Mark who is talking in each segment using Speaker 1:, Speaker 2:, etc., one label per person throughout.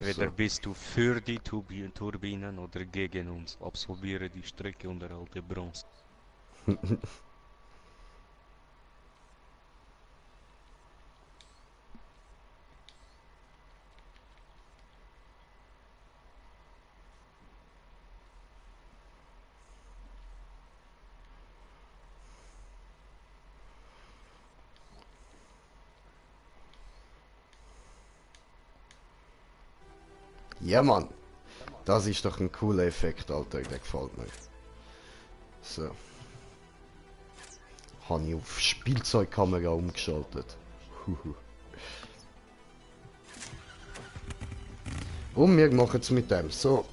Speaker 1: Entweder
Speaker 2: So.
Speaker 1: bist du für die Turbinen oder gegen uns. Absolviere die Strecke und erhalte Bronze.
Speaker 2: Ja, Mann. Das ist doch ein cooler Effekt, Alter. Der gefällt mir. So. Habe ich auf Spielzeugkamera umgeschaltet. Huhu. Und wir machen es mit dem. So.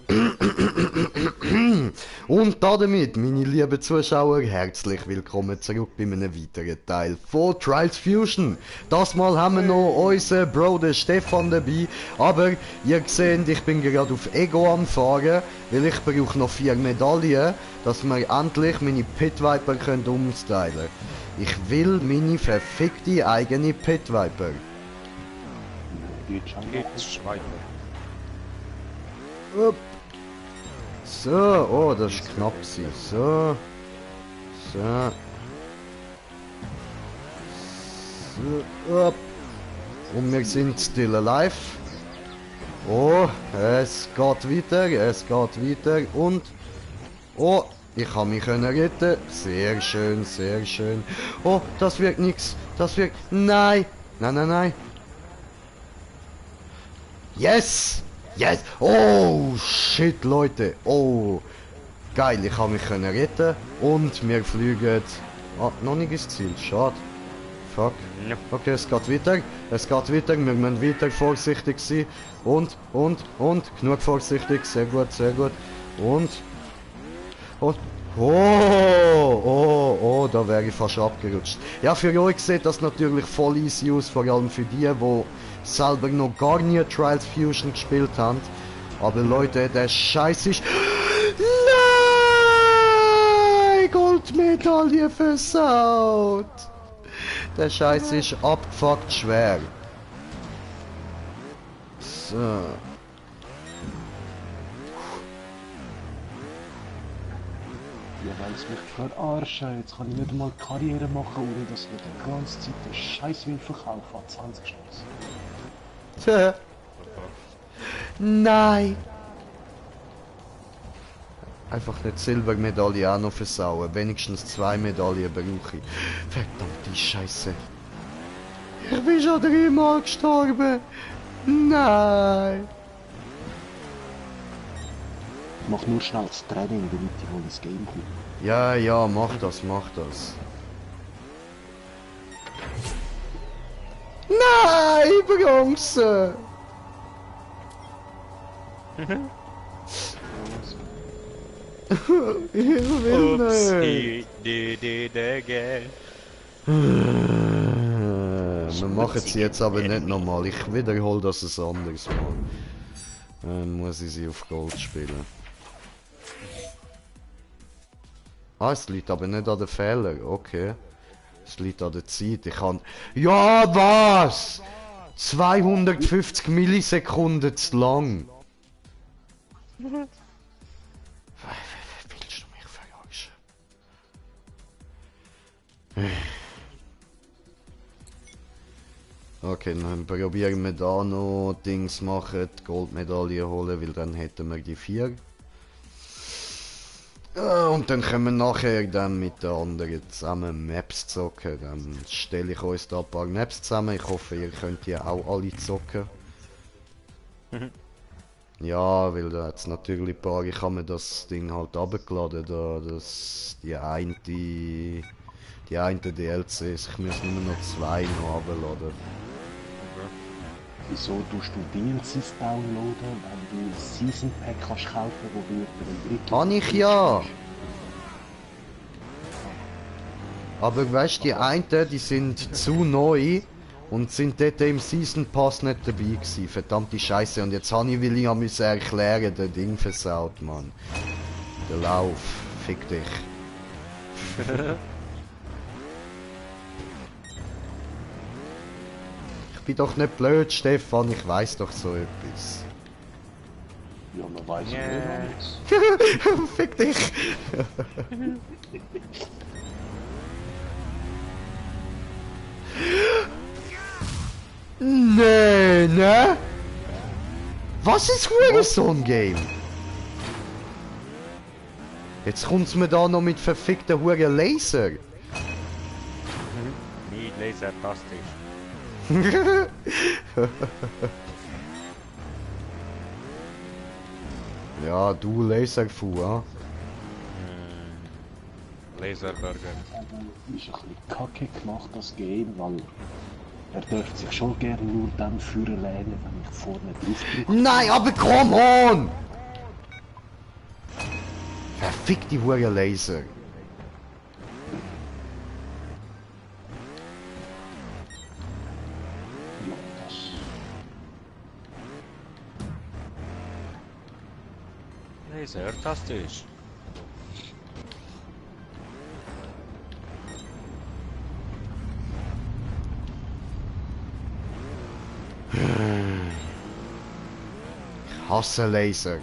Speaker 2: Und damit, meine lieben Zuschauer, herzlich willkommen zurück bei einem weiteren Teil von Trials Fusion. Das Mal haben wir noch unseren Bro, den Stefan, dabei. Aber ihr seht, ich bin gerade auf Ego am Fahren, weil ich brauche noch 4 Medaillen, dass wir endlich meine Pit Viper können umstylen. Ich will meine verfickte eigene Pit Viper.
Speaker 1: Geht's weiter.
Speaker 2: Upp. So, oh, das ist knapp gewesen. So. So. So, upp. Und wir sind still alive. Oh, es geht weiter, es geht weiter. Und, oh, ich kann mich retten. Sehr schön, sehr schön. Oh, das wird nix. Das wird, nein. Nein, nein, nein. Yes! Yes! Oh, shit, Leute. Oh, geil, ich habe mich retten. Und wir fliegen... Ah, noch nicht ins Ziel. Schade. Fuck.
Speaker 1: Ja.
Speaker 2: Okay, es geht weiter. Es geht weiter. Wir müssen weiter vorsichtig sein. Und. Genug vorsichtig. Sehr gut, sehr gut. Und. Oh, oh, da wäre ich fast abgerutscht. Ja, für euch sieht das natürlich voll easy aus, vor allem für die selber noch gar nie Trials Fusion gespielt haben. Aber Leute, der Scheiß ist... Nein! Goldmedaille versaut! Der Scheiß ist abgefuckt schwer. So.
Speaker 3: Ja, weil es mich verarschen. Jetzt kann ich nicht mal Karriere machen, ohne dass ich die ganze Zeit den Scheiß will verkaufen an 20 Stutz.
Speaker 2: Tja. Nein! Einfach nicht Silbermedaille auch noch versauen. Wenigstens 2 Medaillen brauche ich. Verdammte Scheiße. Ich bin schon 3-mal gestorben. Nein!
Speaker 3: Mach nur schnell das Training, damit ich wohl ins Game komme.
Speaker 2: Ja, ja, mach das, mach das. Nein, Bronze! Ich will
Speaker 1: Oops,
Speaker 2: nicht.
Speaker 1: he did it again.
Speaker 2: Wir machen es jetzt aber nicht nochmal. Ich wiederhole das ein anderes Mal. Dann muss ich sie auf Gold spielen. Ah, es liegt aber nicht an den Fehlern. Okay. Es liegt an der Zeit. Ich kann... Ja, was? 250 Millisekunden zu lang. Willst du mich verarschen? Okay, dann probieren wir da noch Dings machen, die Goldmedaille holen, weil dann hätten wir die 4. Und dann können wir nachher dann mit den anderen zusammen Maps zocken. Dann stelle ich uns da ein paar Maps zusammen. Ich hoffe, ihr könnt die auch alle zocken. Ja, weil da hat es natürlich ein paar, ich habe mir das Ding halt abgeladen, da, die eine DLCs, ich muss nur noch 2 noch abladen.
Speaker 3: Wieso tust du DLCs downloaden, wenn du ein Season Pack kannst kaufen, wo du für ein Drittel...
Speaker 2: Kann ich ja! Aber weißt du, die einen, die sind zu neu und sind dort im Season Pass nicht dabei gewesen. Verdammte Scheiße. Und jetzt habe ich, will ich müssen erklären, der Ding versaut, Mann. Der Lauf. Fick dich. Ich bin doch nicht blöd, Stefan. Ich weiß doch so etwas.
Speaker 3: Ja, man weiß ja
Speaker 1: Ja.
Speaker 3: nichts.
Speaker 2: Fick dich! Nee, ne? Was ist für so ein Game? Jetzt kommt's mir da noch mit verfickten Huren Laser.
Speaker 1: Nie lasertastisch.
Speaker 2: Ja, du Laserfu, ja?
Speaker 1: Laserburger.
Speaker 3: Aber ist ein bisschen kacke gemacht, das Game, weil er dürfte sich schon gerne nur dann führen lehnen, wenn ich vorne drauf drücke.
Speaker 2: Nein, aber come on! Verfickte Huren Laser.
Speaker 3: Ja, das...
Speaker 1: Lasertastisch.
Speaker 2: Ich hasse Laser.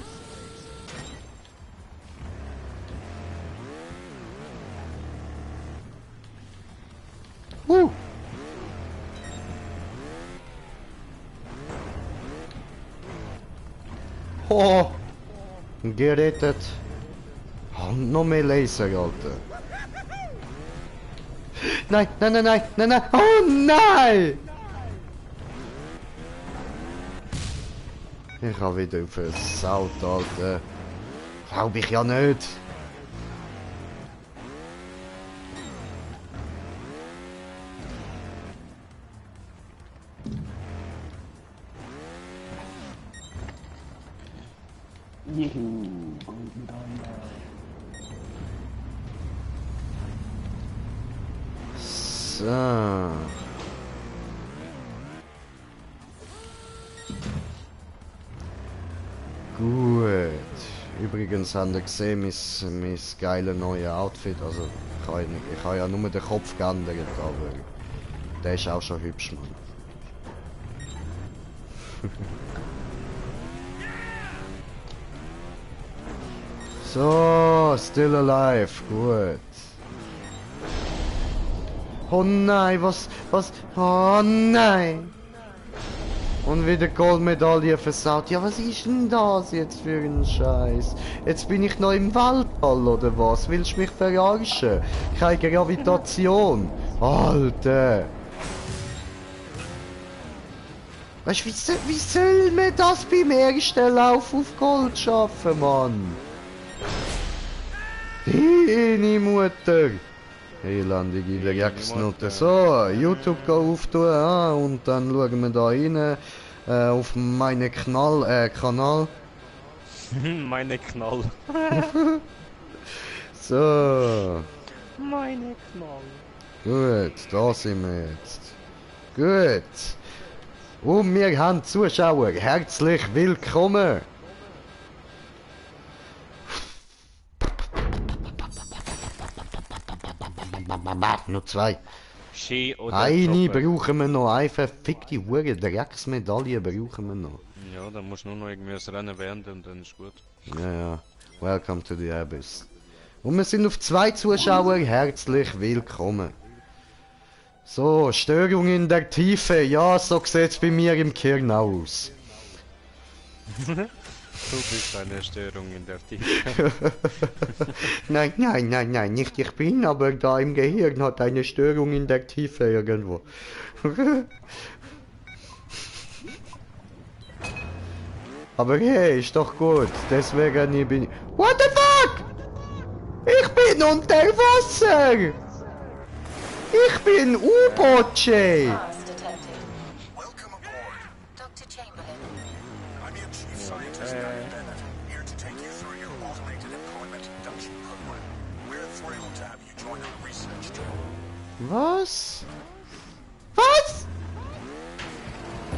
Speaker 2: Uh. Oh. Gerettet. Und noch mehr Laser, Alter. Nein, nein, nein, nein, nein, nein. Oh nein! Ich habe wieder versaut, Alter. Glaub ich ja nicht.
Speaker 3: Juhu, Goldmedaille.
Speaker 2: So. Gut. Übrigens habt ihr gesehen, mein geiles neues Outfit. Also, ich habe ja nur den Kopf geändert, aber der ist auch schon hübsch, Mann. So, still alive, gut. Oh nein, was, oh nein! Und wieder Goldmedaille versaut. Ja, was ist denn das jetzt für ein Scheiß? Jetzt bin ich noch im Weltall oder was? Willst du mich verarschen? Keine Gravitation. Alter! Weißt du, wie soll man das beim ersten Lauf auf Gold schaffen, Mann? Deine Mutter! Elendige Reaksnutte. So, YouTube auftun und dann schauen wir da rein auf meinen Kanal.
Speaker 1: Meine Knall.
Speaker 2: So,
Speaker 1: Meine Knall.
Speaker 2: gut, da sind wir jetzt. Gut. Und wir haben Zuschauer. Herzlich willkommen. Nur zwei.
Speaker 1: Ski oder
Speaker 2: Eine
Speaker 1: Chopper.
Speaker 2: brauchen wir noch. Eine verfickte Hure Drecksmedaille brauchen wir noch.
Speaker 1: Ja, dann musst du nur noch irgendwie das Rennen beenden und dann ist gut.
Speaker 2: Ja, ja. Welcome to the Abyss. Und wir sind auf 2 Zuschauer. Herzlich willkommen. So, Störung in der Tiefe. Ja, so sieht's bei mir im Kern aus.
Speaker 1: Du bist eine Störung in der Tiefe.
Speaker 2: Nein, nein, nein, nein, nicht ich bin, aber da im Gehirn hat eine Störung in der Tiefe irgendwo. Aber hey, ist doch gut. Deswegen bin ich... What the fuck? Ich bin unter Wasser! Ich bin U-Boot-Jay!
Speaker 4: Pass detected.
Speaker 5: Welcome aboard.
Speaker 4: Dr. Chamberlain.
Speaker 5: I'm your chief scientist, Gary Bennett, here to take you through your automated employment induction program. We're thrilled to have you join our research team.
Speaker 2: Was? Was?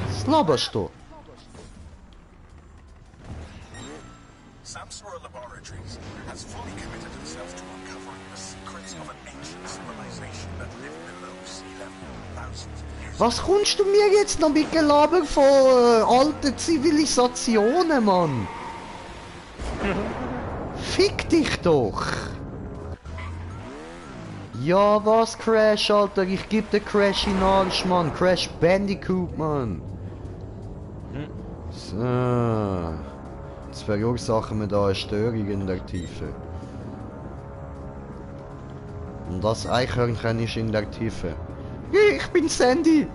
Speaker 2: Was laberst du?
Speaker 5: Samsara Laboratories has fully committed themselves to uncovering the secrets of an ancient civilization that lived below sea level thousands of years
Speaker 2: Was kommst du mir jetzt noch mit Gelaber von alten Zivilisationen, Mann? Fick dich doch! Ja, was Crash, Alter? Ich geb den Crash in den Arsch, Mann. Crash Bandicoot, Mann. So. Jetzt verursachen wir da eine Störung in der Tiefe. Und das Eichhörnchen ist in der Tiefe. Ich bin Sandy!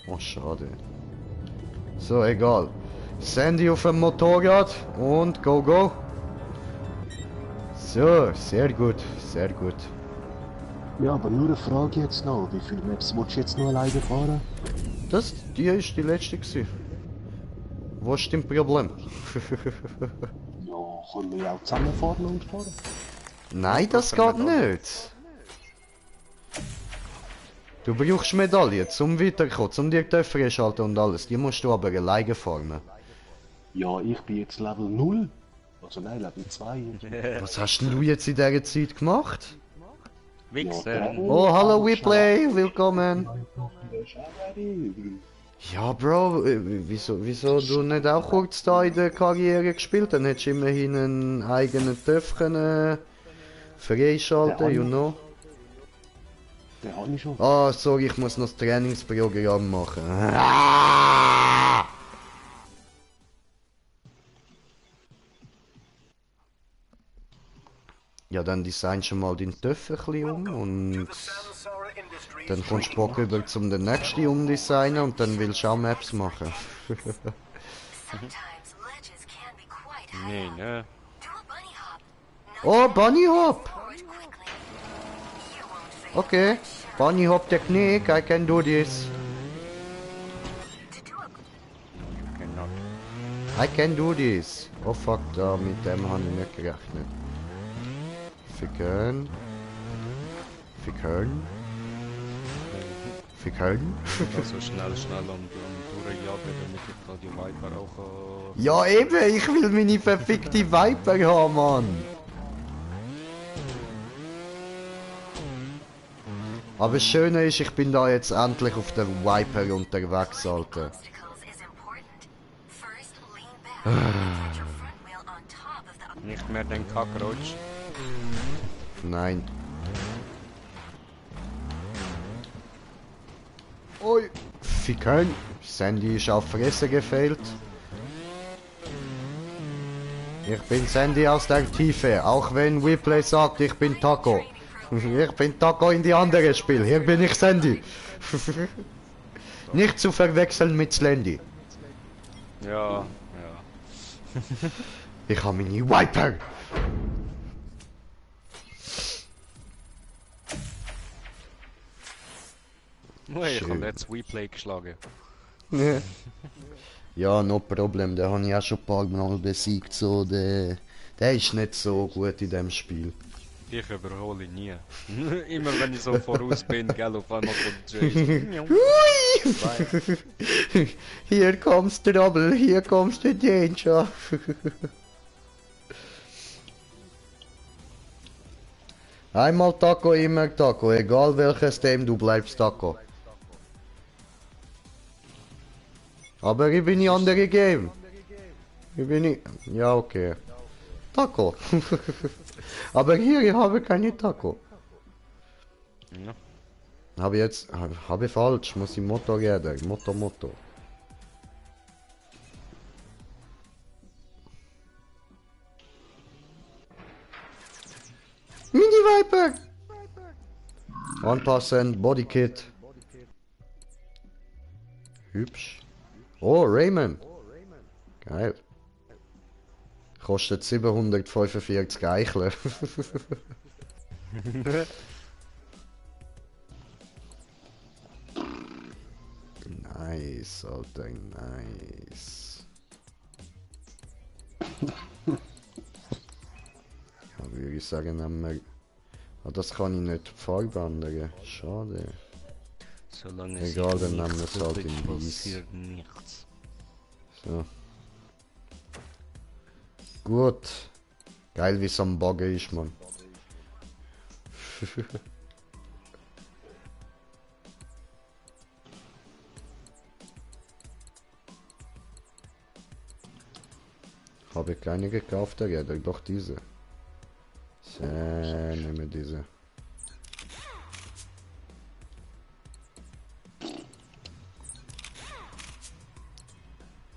Speaker 2: Oh, schade. So, egal. Sandy auf dem Motorrad und go, go. So, sehr gut, sehr gut.
Speaker 3: Ja, aber nur eine Frage jetzt noch. Wie viele Maps willst du jetzt noch alleine fahren?
Speaker 2: Die ist die letzte gewesen. Wo ist dein Problem?
Speaker 3: Ja, können wir ja auch zusammenfahren und fahren.
Speaker 2: Nein, das geht nicht. Du brauchst Medaillen zum Weiterkommen, zum dir die freischalten und alles. Die musst du aber alleine farmen.
Speaker 3: Ja, ich bin jetzt Level 0. Also nein, Level 2.
Speaker 2: Was hast denn du jetzt in dieser Zeit gemacht?
Speaker 1: Wichser.
Speaker 2: Oh, hallo WePlay, willkommen. Ja, Bro, wieso du nicht auch kurz da in der Karriere gespielt? Dann hättest du immerhin einen eigenen TÜV können freischalten, you know.
Speaker 3: Den habe ich schon.
Speaker 2: Ah, sorry, ich muss noch das Trainingsprogramm machen. Ah! Ja, dann designst du mal deinen TÜV ein bisschen um und dann kommst du Bock über zum den nächsten umdesignen und dann willst du auch Maps machen.
Speaker 4: Sometimes ledges can be quite
Speaker 1: Nee,
Speaker 4: high.
Speaker 1: ne?
Speaker 4: Do a bunny hop.
Speaker 2: Oh, Bunny Hop!
Speaker 4: Forward quickly. You won't fail.
Speaker 2: Okay, Bunny Hop Technique, I can do this.
Speaker 4: To do a
Speaker 1: Cannot.
Speaker 2: I can do this. Oh fuck, da mit dem habe ich nicht gerechnet. Ficken. Ficken. Ficken.
Speaker 1: Also schnell am durchjagen, damit ich da die Viper auch...
Speaker 2: Ja eben, ich will meine verfickte Viper haben, Mann. Aber das Schöne ist, ich bin da jetzt endlich auf der Viper unterwegs, Alter.
Speaker 4: obstacles is important. First, lean back and touch your front wheel on top of the
Speaker 1: Nicht mehr den Kackrotsch.
Speaker 2: Nein. Oi. Ficken. Sandy ist auf Fresse gefehlt. Ich bin Sandy aus der Tiefe, auch wenn WePlay sagt, ich bin Taco. Ich bin Taco in die andere Spiel. Hier bin ich Sandy. Nicht zu verwechseln mit Slendy.
Speaker 1: Ja, ja.
Speaker 2: Ich habe meine Viper.
Speaker 1: Ich
Speaker 2: Schön.
Speaker 1: habe jetzt WePlay geschlagen.
Speaker 2: Ja, no problem. Den habe ich auch schon ein paar Mal besiegt. So, der ist nicht so gut in dem Spiel.
Speaker 1: Ich überhole ihn nie. Immer wenn ich so voraus bin, gell, auf einmal kommt Jason.
Speaker 2: Hier comes Trouble, hier comes the danger. Einmal Taco, immer Taco. Egal welches Team, du bleibst Taco. Aber ich bin in andere Game. Ich bin in... Ja, okay. Taco. Aber hier, ich habe keine Taco.
Speaker 1: Ja.
Speaker 2: Habe ich falsch, muss ich Motorräder, Motor. Mini Viper! Anpassen, Bodykit. Hübsch. Oh, Raymond. Geil. Kostet 745 Eichler. Nice, Alter, nice. Ja, würde ich sagen, nehmen wir... Ah, das kann ich nicht die Farbe ändern. Schade.
Speaker 1: Solange
Speaker 2: Egal,
Speaker 1: sich
Speaker 2: dann nehmen
Speaker 1: nichts
Speaker 2: wir es halt
Speaker 1: tut,
Speaker 2: in weiß.
Speaker 1: passiert nichts.
Speaker 2: So. Gut. Geil, wie es am Bagger ist, Mann. Habe ich keine gekaufte Räder, doch diese. So, nehmen wir diese.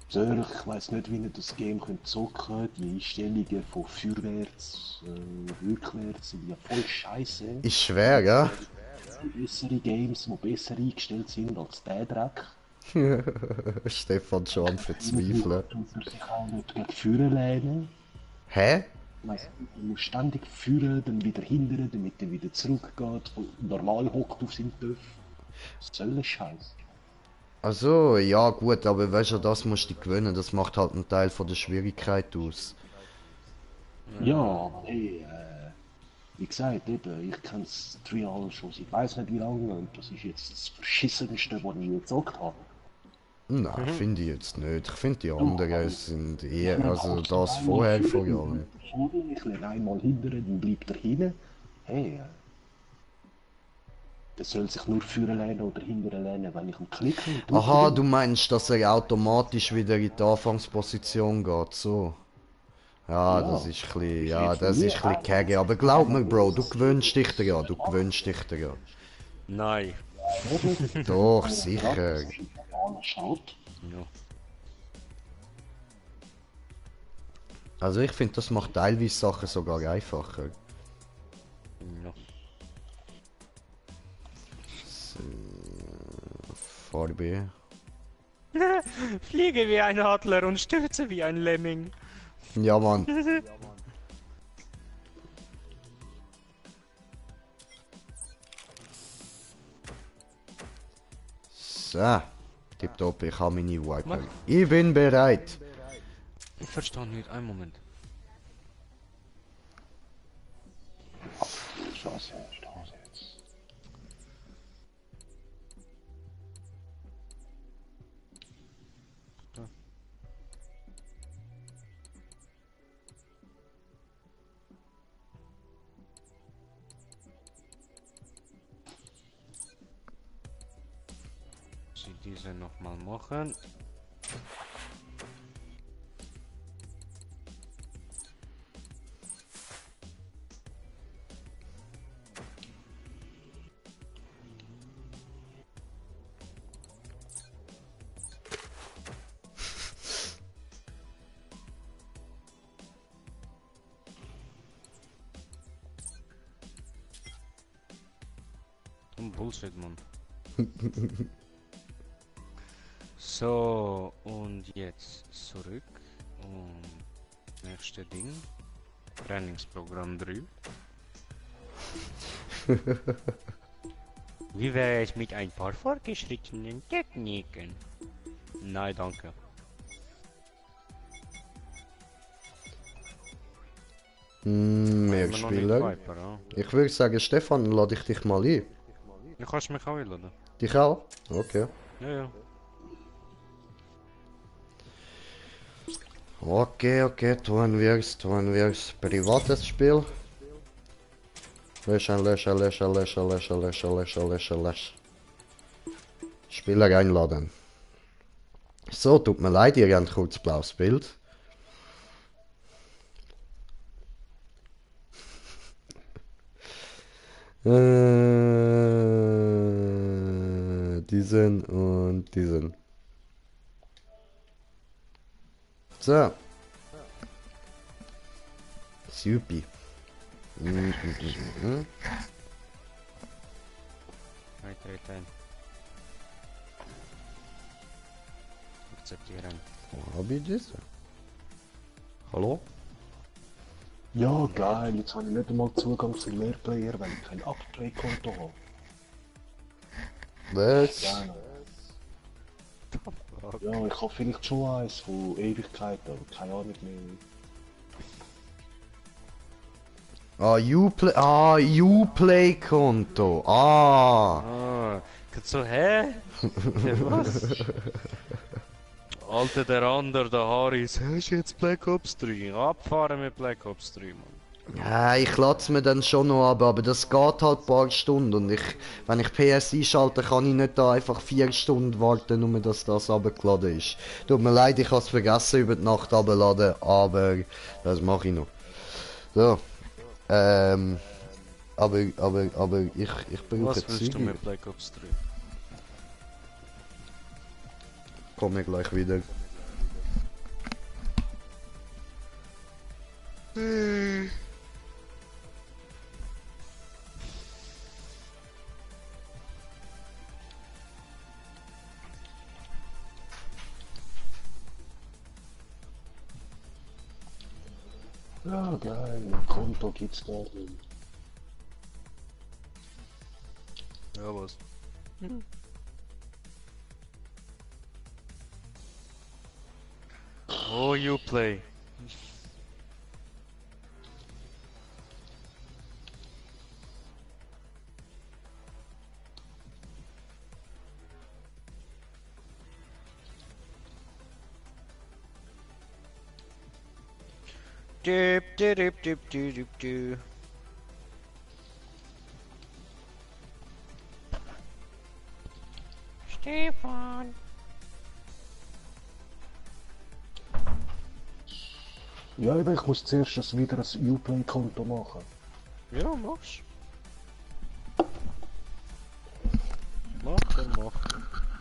Speaker 3: Sir, ich weiss nicht, wie ihr das Game könnt zocken. Die Einstellungen von vorwärts, rückwärts sind ja voll scheiße.
Speaker 2: Ist schwer, gell?
Speaker 3: Bessere Games, die besser eingestellt sind als der Dreck.
Speaker 2: Stefan schon am Verzweifeln.
Speaker 3: Tut er sich auch nicht gegen vorne lehnen.
Speaker 2: Hä?
Speaker 3: Ich weiss nicht, er muss ständig führen, dann wieder hindern, damit er wieder zurückgeht, normal hockt auf seinem Töff. Was soll der Scheiß?
Speaker 2: Also, ja gut, aber weißt du, das musst du dich gewöhnen, das macht halt einen Teil von der Schwierigkeit aus.
Speaker 3: Ja, aber hey, wie gesagt, eben, ich kenne das Trial schon seit weiss nicht wie lange und das ist jetzt das Verschissenste, was ich je gezockt habe.
Speaker 2: Nein, finde ich jetzt nicht. Ich finde die anderen sind eher, also das vorher vor allem.
Speaker 3: Ich lehne einmal hindern, dann bleibt er hinten. Hey, der soll sich nur führen lehnen oder hindern lehnen, wenn ich ihn klicke. und drücke
Speaker 2: Aha,
Speaker 3: ihn.
Speaker 2: du meinst, dass er automatisch wieder in die Anfangsposition geht, so. Ja,
Speaker 3: Ja.
Speaker 2: das ist ein bisschen,
Speaker 3: Ist
Speaker 2: ja,
Speaker 3: jetzt
Speaker 2: das
Speaker 3: von
Speaker 2: ist
Speaker 3: mir
Speaker 2: ein bisschen
Speaker 3: aus.
Speaker 2: kacke. Aber glaub mir, Bro, du gewöhnst dich daran, du gewöhnst dich daran.
Speaker 1: Nein.
Speaker 2: Doch, sicher.
Speaker 3: Schaut.
Speaker 1: Ja.
Speaker 2: Also ich finde, das macht teilweise Sachen sogar einfacher.
Speaker 1: Ja.
Speaker 2: Farbe.
Speaker 1: Fliege wie ein Adler und stürze wie ein Lemming.
Speaker 2: Ja, Mann. So. Tipptopp, ich habe meine Wiper.
Speaker 1: Mach.
Speaker 2: Ich bin bereit.
Speaker 1: Ich verstehe nicht, einen Moment.
Speaker 3: Straße jetzt.
Speaker 1: Sie diese nochmal machen. Bullshit, Mann. So, und jetzt zurück und nächste Ding. Trainingsprogramm 3. Wie wäre es mit ein paar fortgeschrittenen Techniken? Nein, danke.
Speaker 2: Mehr
Speaker 1: Immer noch nicht
Speaker 2: Spieler.
Speaker 1: Viper, ja?
Speaker 2: Ich würde sagen, Stefan, lade ich dich mal ein.
Speaker 1: Du kannst mich auch einladen.
Speaker 2: Dich auch? Okay.
Speaker 1: Ja, ja.
Speaker 2: Okay, tun wir's. Privates Spiel. Löschen. Spieler einladen. So, tut mir leid, ihr habt kurz blaues Bild. Diesen und diesen. So. Supi.
Speaker 1: Eintreten. Akzeptieren.
Speaker 2: Wo hab ich das? Hallo?
Speaker 3: Ja, geil, jetzt habe ich nicht einmal Zugang zum Lehrplayer, weil ich kein Upplay-Konto habe.
Speaker 2: Was?
Speaker 3: Ja, ja, ich habe vielleicht schon eins von Ewigkeiten, aber keine Ahnung mehr.
Speaker 2: Uplay Konto.
Speaker 1: Ah, so, hä? Was? Alter, der andere, der Haris, hast du jetzt Black Ops 3? Abfahren mit Black Ops 3, Mann.
Speaker 2: Ja, ich lade mir dann schon noch ab, aber das geht halt ein paar Stunden und wenn ich PS einschalte, kann ich nicht da einfach 4 Stunden warten, nur dass das abgeladen ist. Tut mir leid, ich habe es vergessen über die Nacht abzuladen, aber das mache ich noch. So, aber ich brauche
Speaker 1: Was willst du
Speaker 2: Züge.
Speaker 1: mit Black Ops 3?
Speaker 2: Komme gleich wieder.
Speaker 3: Ja, geil, ein Konto gibt's da.
Speaker 1: Ja, was? Oh, you play. Dip, dip, dip, dip, dip, dip, dip. Stefan.
Speaker 3: Ja, aber ich muss zuerst wieder ein Uplay-Konto machen.
Speaker 1: Ja, mach's. Mach.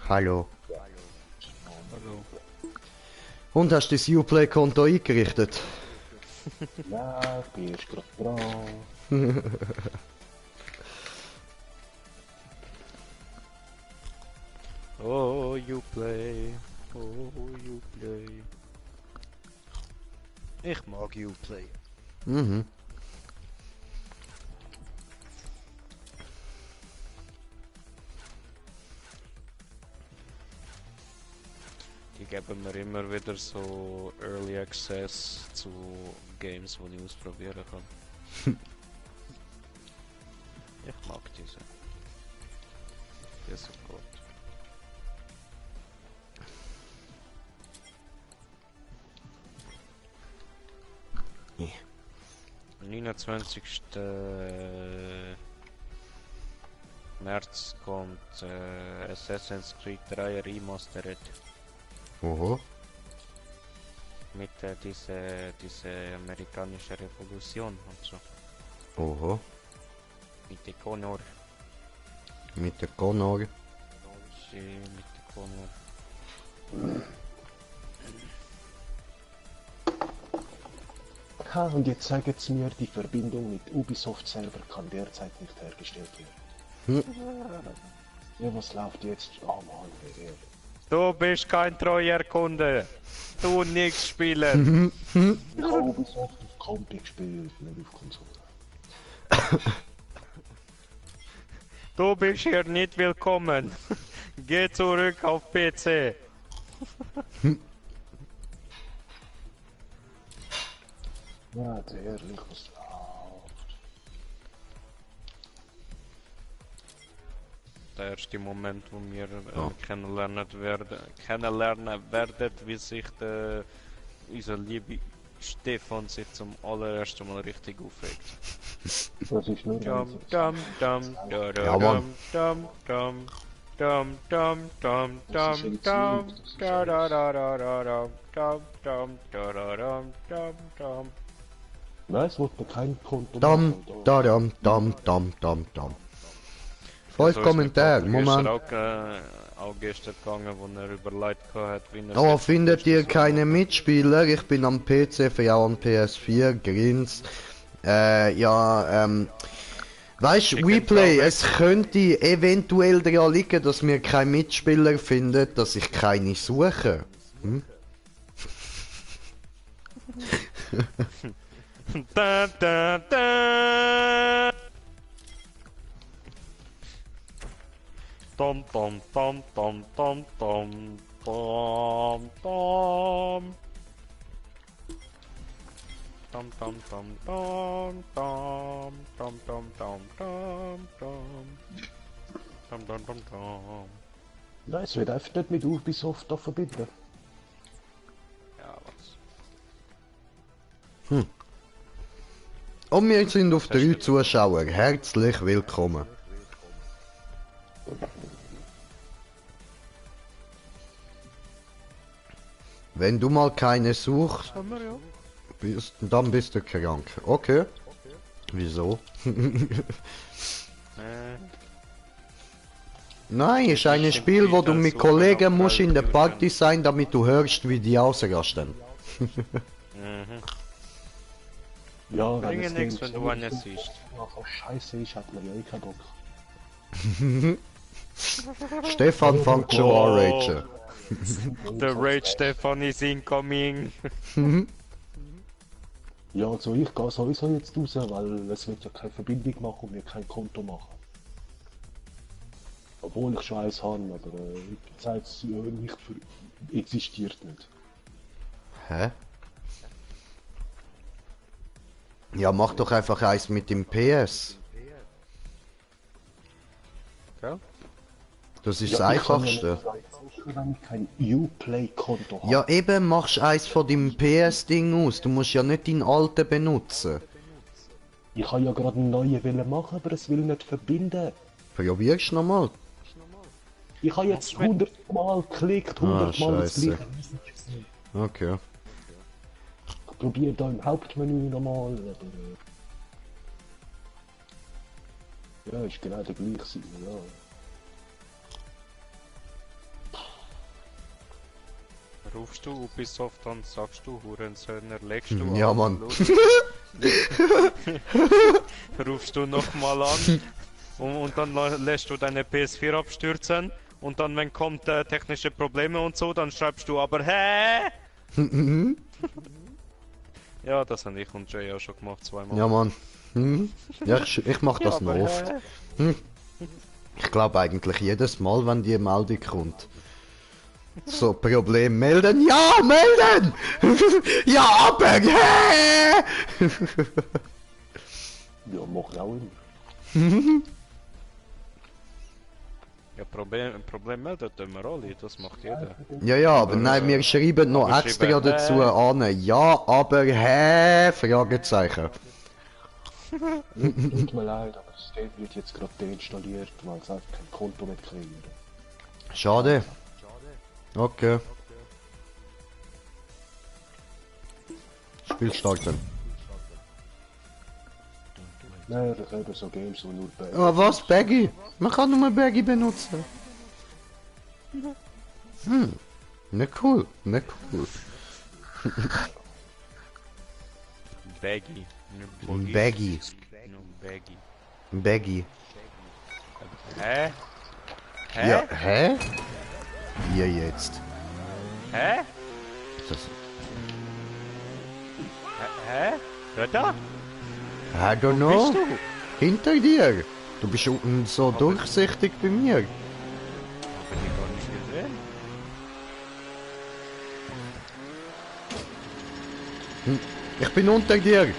Speaker 2: Hallo.
Speaker 1: Hallo.
Speaker 2: Und hast du das Uplay-Konto eingerichtet?
Speaker 3: Ja, ich bin erst gerade dran.
Speaker 1: Oh, you play. Oh, you play. Ich mag you play.
Speaker 2: Mhm.
Speaker 1: Die geben mir immer wieder so Early Access zu Games, die ich ausprobieren kann. Ich mag diese. Die sind gut.
Speaker 2: Nee.
Speaker 1: 29. März kommt Assassin's Creed 3 Remastered
Speaker 2: Oho.
Speaker 1: mit diese amerikanische Revolution und so.
Speaker 2: Oho.
Speaker 1: Mit der Connor.
Speaker 2: Mit der Connor.
Speaker 1: Mit der Connor.
Speaker 3: Ha, und jetzt sagen sie mir, die Verbindung mit Ubisoft selber kann derzeit nicht hergestellt werden. Ja, was läuft jetzt? Oh Mann, wer.
Speaker 1: Du bist kein treuer Kunde. Du nichts spielen.
Speaker 3: Ich habe Ubisoft auf Compi gespielt, nicht auf Konsole.
Speaker 1: Du bist hier nicht willkommen. Geh zurück auf PC.
Speaker 3: Ja, ehrlich, was läuft?
Speaker 1: Der erste Moment, wo wir
Speaker 2: Ja.
Speaker 1: kennenlernen werden, wie sich unser liebe Stefan sich zum allerersten Mal richtig aufregt.
Speaker 3: Das ist nur
Speaker 1: Dum dum dum dum
Speaker 2: Ja, Mann.
Speaker 1: dum dum dum dum dum dum dum da da da da da dum dum da da dum dum dum.
Speaker 3: Nein, es wurde kein Konto
Speaker 2: Dam,
Speaker 3: machen.
Speaker 2: da, dam, dam, dam, dam, dam. 5
Speaker 1: So ist
Speaker 2: Kommentare,
Speaker 1: mir Vater
Speaker 2: Moment.
Speaker 1: gestern auch gestern gegangen, wo er überlegt hat, wie er
Speaker 2: Oh,
Speaker 1: sich
Speaker 2: findet ihr
Speaker 1: so
Speaker 2: keine
Speaker 1: macht.
Speaker 2: Mitspieler? Ich bin am PC, für auch am PS4, Grins. Weißt du,
Speaker 1: Chicken
Speaker 2: WePlay,
Speaker 1: Traubeck.
Speaker 2: es könnte eventuell daran liegen, dass wir keine Mitspieler finden, dass ich keine suche. Hm?
Speaker 1: Da, da, da. Tom tom tom tom tom tom tom tom. Tom tom tom tom tom tom tom tom tom tom. Tom tom tom tom.
Speaker 3: Nein, es wird einfach nicht mit Ubisoft da verbinden.
Speaker 1: Ja, was?
Speaker 2: Und wir sind auf 3 Zuschauer. Herzlich willkommen. Wenn du mal keine suchst,
Speaker 1: Haben wir ja.
Speaker 2: dann bist du krank. Okay. Wieso? Nein, ist ein Spiel, wo du mit Kollegen musst in der Party sein, damit du hörst, wie die ausrasten.
Speaker 3: Ja,
Speaker 1: Bringe nichts, wenn du einen siehst.
Speaker 3: nachher scheiße ist, hat man ja eh keinen Bock.
Speaker 2: Stefan fängt schon an ragen.
Speaker 1: The Rage Stefan is incoming.
Speaker 3: Ja, also ich gehe sowieso jetzt raus, weil es wird ja keine Verbindung machen und mir kein Konto machen. Obwohl ich schon eins habe, aber die Zeit nicht existiert nicht.
Speaker 2: Hä? Ja, mach doch einfach eins mit dem PS.
Speaker 1: Gell?
Speaker 2: Das ist
Speaker 3: Ja,
Speaker 2: das
Speaker 3: ich kann ja
Speaker 2: Einfachste.
Speaker 3: nicht, wenn ich kein Uplay-Konto habe.
Speaker 2: Ja, eben, machst eins von dem PS-Ding aus. Du musst ja nicht deinen alten benutzen.
Speaker 3: Ich habe ja gerade einen neuen wollen machen, aber es will nicht verbinden.
Speaker 2: Probierst nochmal.
Speaker 3: Ich habe jetzt 100 Mal geklickt, 100 Mal das
Speaker 2: Scheiße.
Speaker 3: gleiche.
Speaker 2: Okay.
Speaker 3: Ich probiere da im Hauptmenü nochmal, aber... Ja, ist genau der gleiche Seite, ja.
Speaker 1: Rufst du Ubisoft an, sagst du, Hurensöhner, legst du
Speaker 2: Ja,
Speaker 1: an,
Speaker 2: Mann.
Speaker 1: los. Rufst du nochmal an und dann lässt du deine PS4 abstürzen und dann, wenn kommt technische Probleme und so, dann schreibst du aber hä? Ja, das habe ich und Jay auch schon gemacht, zweimal.
Speaker 2: Ja, Mann. Ja, ich mach das noch
Speaker 1: aber
Speaker 2: oft. Ich glaube eigentlich jedes Mal, wenn die Meldung kommt. So, Problem melden. Ja, melden! Ja, aber, hä?
Speaker 3: Ja, mach ich auch immer.
Speaker 1: Ja, Problem meldet wir alle, das macht jeder.
Speaker 2: Ja, ja, aber nein, wir schreiben noch
Speaker 1: wir
Speaker 2: extra
Speaker 1: schreiben,
Speaker 2: dazu an. Ja, aber, hä? Fragezeichen.
Speaker 3: Tut mir leid, aber das Game wird jetzt gerade deinstalliert, weil es einfach kein Konto mehr kriegen.
Speaker 2: Schade. Okay. Spiel starten.
Speaker 3: Nein, ich habe so Games, wo nur bei...
Speaker 2: Ah, was? Baggy? Man kann nur Baggy benutzen. Ne cool, ne cool.
Speaker 1: Baggy.
Speaker 2: Baggy.
Speaker 1: Baggy.
Speaker 2: Baggy.
Speaker 1: Hä? Hä?
Speaker 2: Ja, hä? Wie jetzt?
Speaker 1: Hä?
Speaker 2: Das,
Speaker 1: Hä? Wer da?
Speaker 2: I don't
Speaker 1: Wo
Speaker 2: know.
Speaker 1: bist du?
Speaker 2: Hinter dir. Du bist unten so durchsichtig bei mir.
Speaker 1: Hab ich gar nicht gesehen.
Speaker 2: Ich bin unter dir.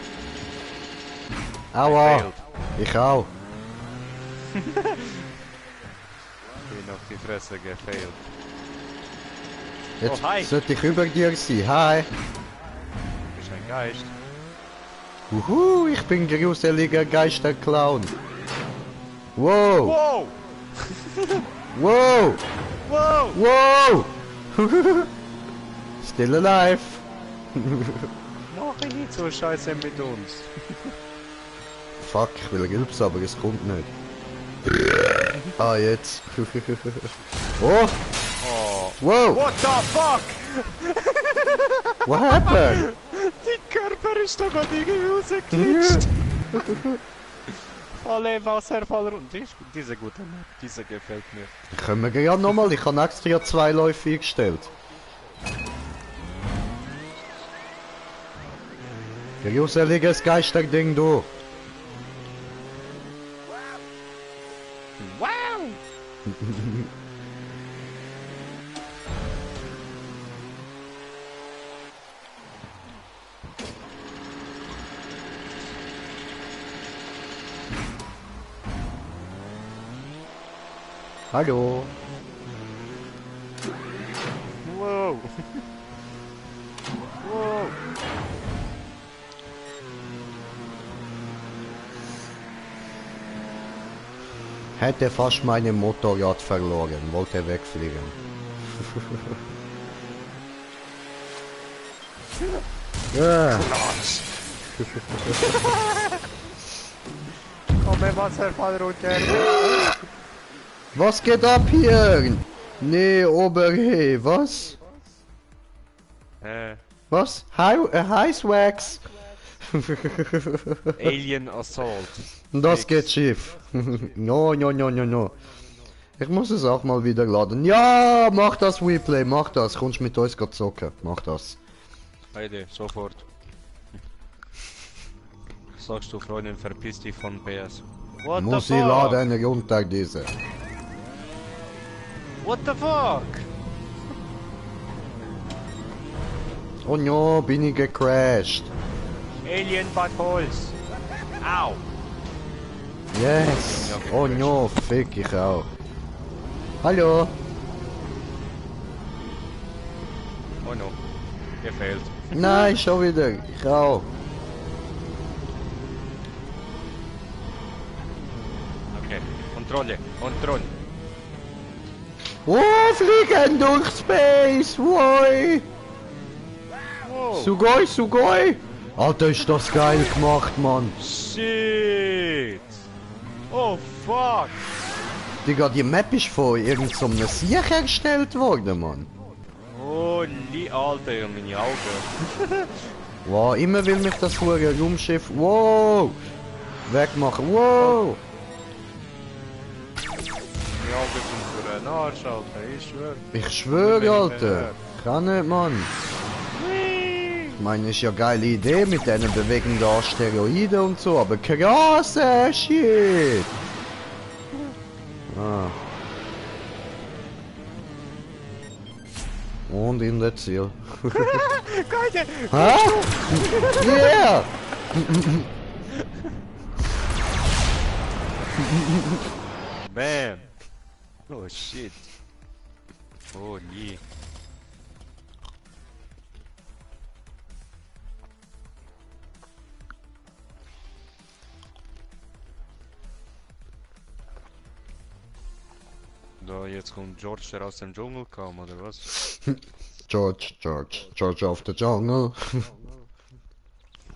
Speaker 2: Aua.
Speaker 1: Failed.
Speaker 2: Ich auch.
Speaker 1: Bin auf die Fresse gefailt.
Speaker 2: Jetzt
Speaker 1: Oh, hi.
Speaker 2: sollte ich über dir sein. Hi.
Speaker 1: Du bist ein Geist.
Speaker 2: Ich bin gruseliger Geisterclown. Wow.
Speaker 1: Wow!
Speaker 2: Wow.
Speaker 1: Wow!
Speaker 2: Wow. Still alive.
Speaker 1: Mach ich nicht so Scheiße mit uns.
Speaker 2: Fuck, ich will Gilbs, aber es kommt nicht. Ah, jetzt. Oh.
Speaker 1: Oh.
Speaker 2: Wow.
Speaker 1: What the fuck?
Speaker 2: What happened?
Speaker 1: Die Körper ist doch an die rausgeglitscht. Alle Wasserfall runter. Diese gute Map, diese gefällt mir.
Speaker 2: Können wir ja nochmal, ich habe extra 2 Läufe eingestellt. Gruseliges Geisterding, du.
Speaker 1: Wow!
Speaker 2: Hallo.
Speaker 1: Wow! Wow!
Speaker 2: Hätte fast mein Motorrad verloren, wollte wegfliegen. Ja.
Speaker 1: Komm, Wasserfall runter.
Speaker 2: Was geht ab hier? Nee, Oberhe, was? Was? Heißwax?
Speaker 1: Alien Assault.
Speaker 2: Das geht schief. No, no, no, no, no. Ich muss es auch mal wieder laden. Ja, mach das, WePlay, mach das. Kommst mit uns grad zocken. Mach das.
Speaker 1: Heide, sofort. Sagst du, Freundin, verpiss dich von PS. What
Speaker 2: Muss
Speaker 1: the
Speaker 2: ich
Speaker 1: fuck?
Speaker 2: laden runter diese.
Speaker 1: What the fuck?
Speaker 2: Oh no, bin ich gecrashed.
Speaker 1: Alien Buttholes. Au.
Speaker 2: Yes. Oh no, fick ich auch. Hallo.
Speaker 1: Oh no. Gefällt.
Speaker 2: Nein, schon wieder. Ich auch.
Speaker 1: Okay. Kontrolle. Kontrolle.
Speaker 2: Oh, fliegen durch Space. Woi.
Speaker 1: Oh.
Speaker 2: Sugoi, Sugoi. Alter, ist das geil gemacht, Mann.
Speaker 1: Shit. Oh fuck.
Speaker 2: Digga, die Map ist von irgendeinem so Sieg erstellt worden, Mann.
Speaker 1: Holy Alter, meine Augen.
Speaker 2: Wow, immer will mich das hure Raumschiff. Wow! Wegmachen. Wow!
Speaker 1: Meine Augen sind für einen Arsch, Alter. Ich schwör.
Speaker 2: Ich schwöre, Alter. Kann nicht, Mann. Ich meine, ist ja eine geile Idee mit diesen bewegenden Asteroiden und so, aber krasser Shit! Ah. Und in der Ziel.
Speaker 1: Geil!
Speaker 2: Hä? Yeah!
Speaker 1: Bam! Oh shit. Holy. Da jetzt kommt George, der aus dem Dschungel kam, oder was?
Speaker 2: George of the jungle.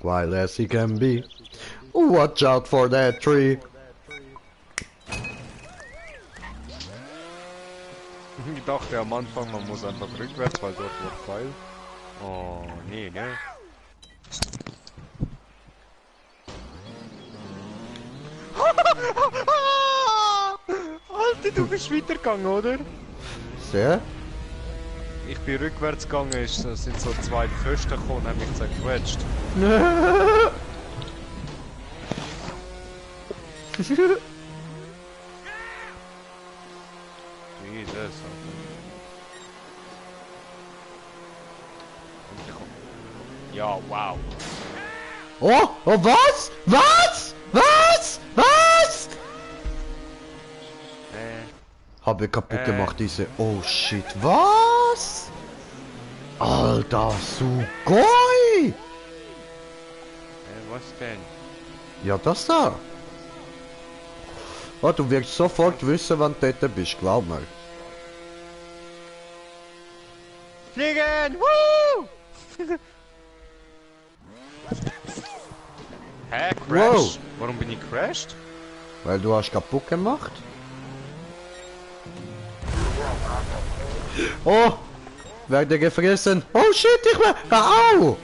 Speaker 2: Wild as he can be. Watch out for that tree.
Speaker 1: Ich dachte am Anfang, man muss einfach rückwärts, weil dort wird Pfeil. Oh, nee, ne? Alter, du bist weitergegangen, oder?
Speaker 2: Sehr?
Speaker 1: Ich bin rückwärts gegangen, es sind so zwei Pfosten gekommen, haben mich zerquetscht. Jesus, ja, wow.
Speaker 2: Oh, oh, was? Was? Was? Was? Habe kaputt gemacht, diese. Oh shit, was? Alter, Sugoi!
Speaker 1: Was denn?
Speaker 2: Ja, das da. Oh, du wirst sofort wissen, wann du dort bist, glaub mir.
Speaker 1: Fliegen! Woo! Hä, Crash?
Speaker 2: Wow.
Speaker 1: Warum bin ich crashed?
Speaker 2: Weil du hast kaputt gemacht. Oh! Werde gefressen! Oh shit, ich war... Au!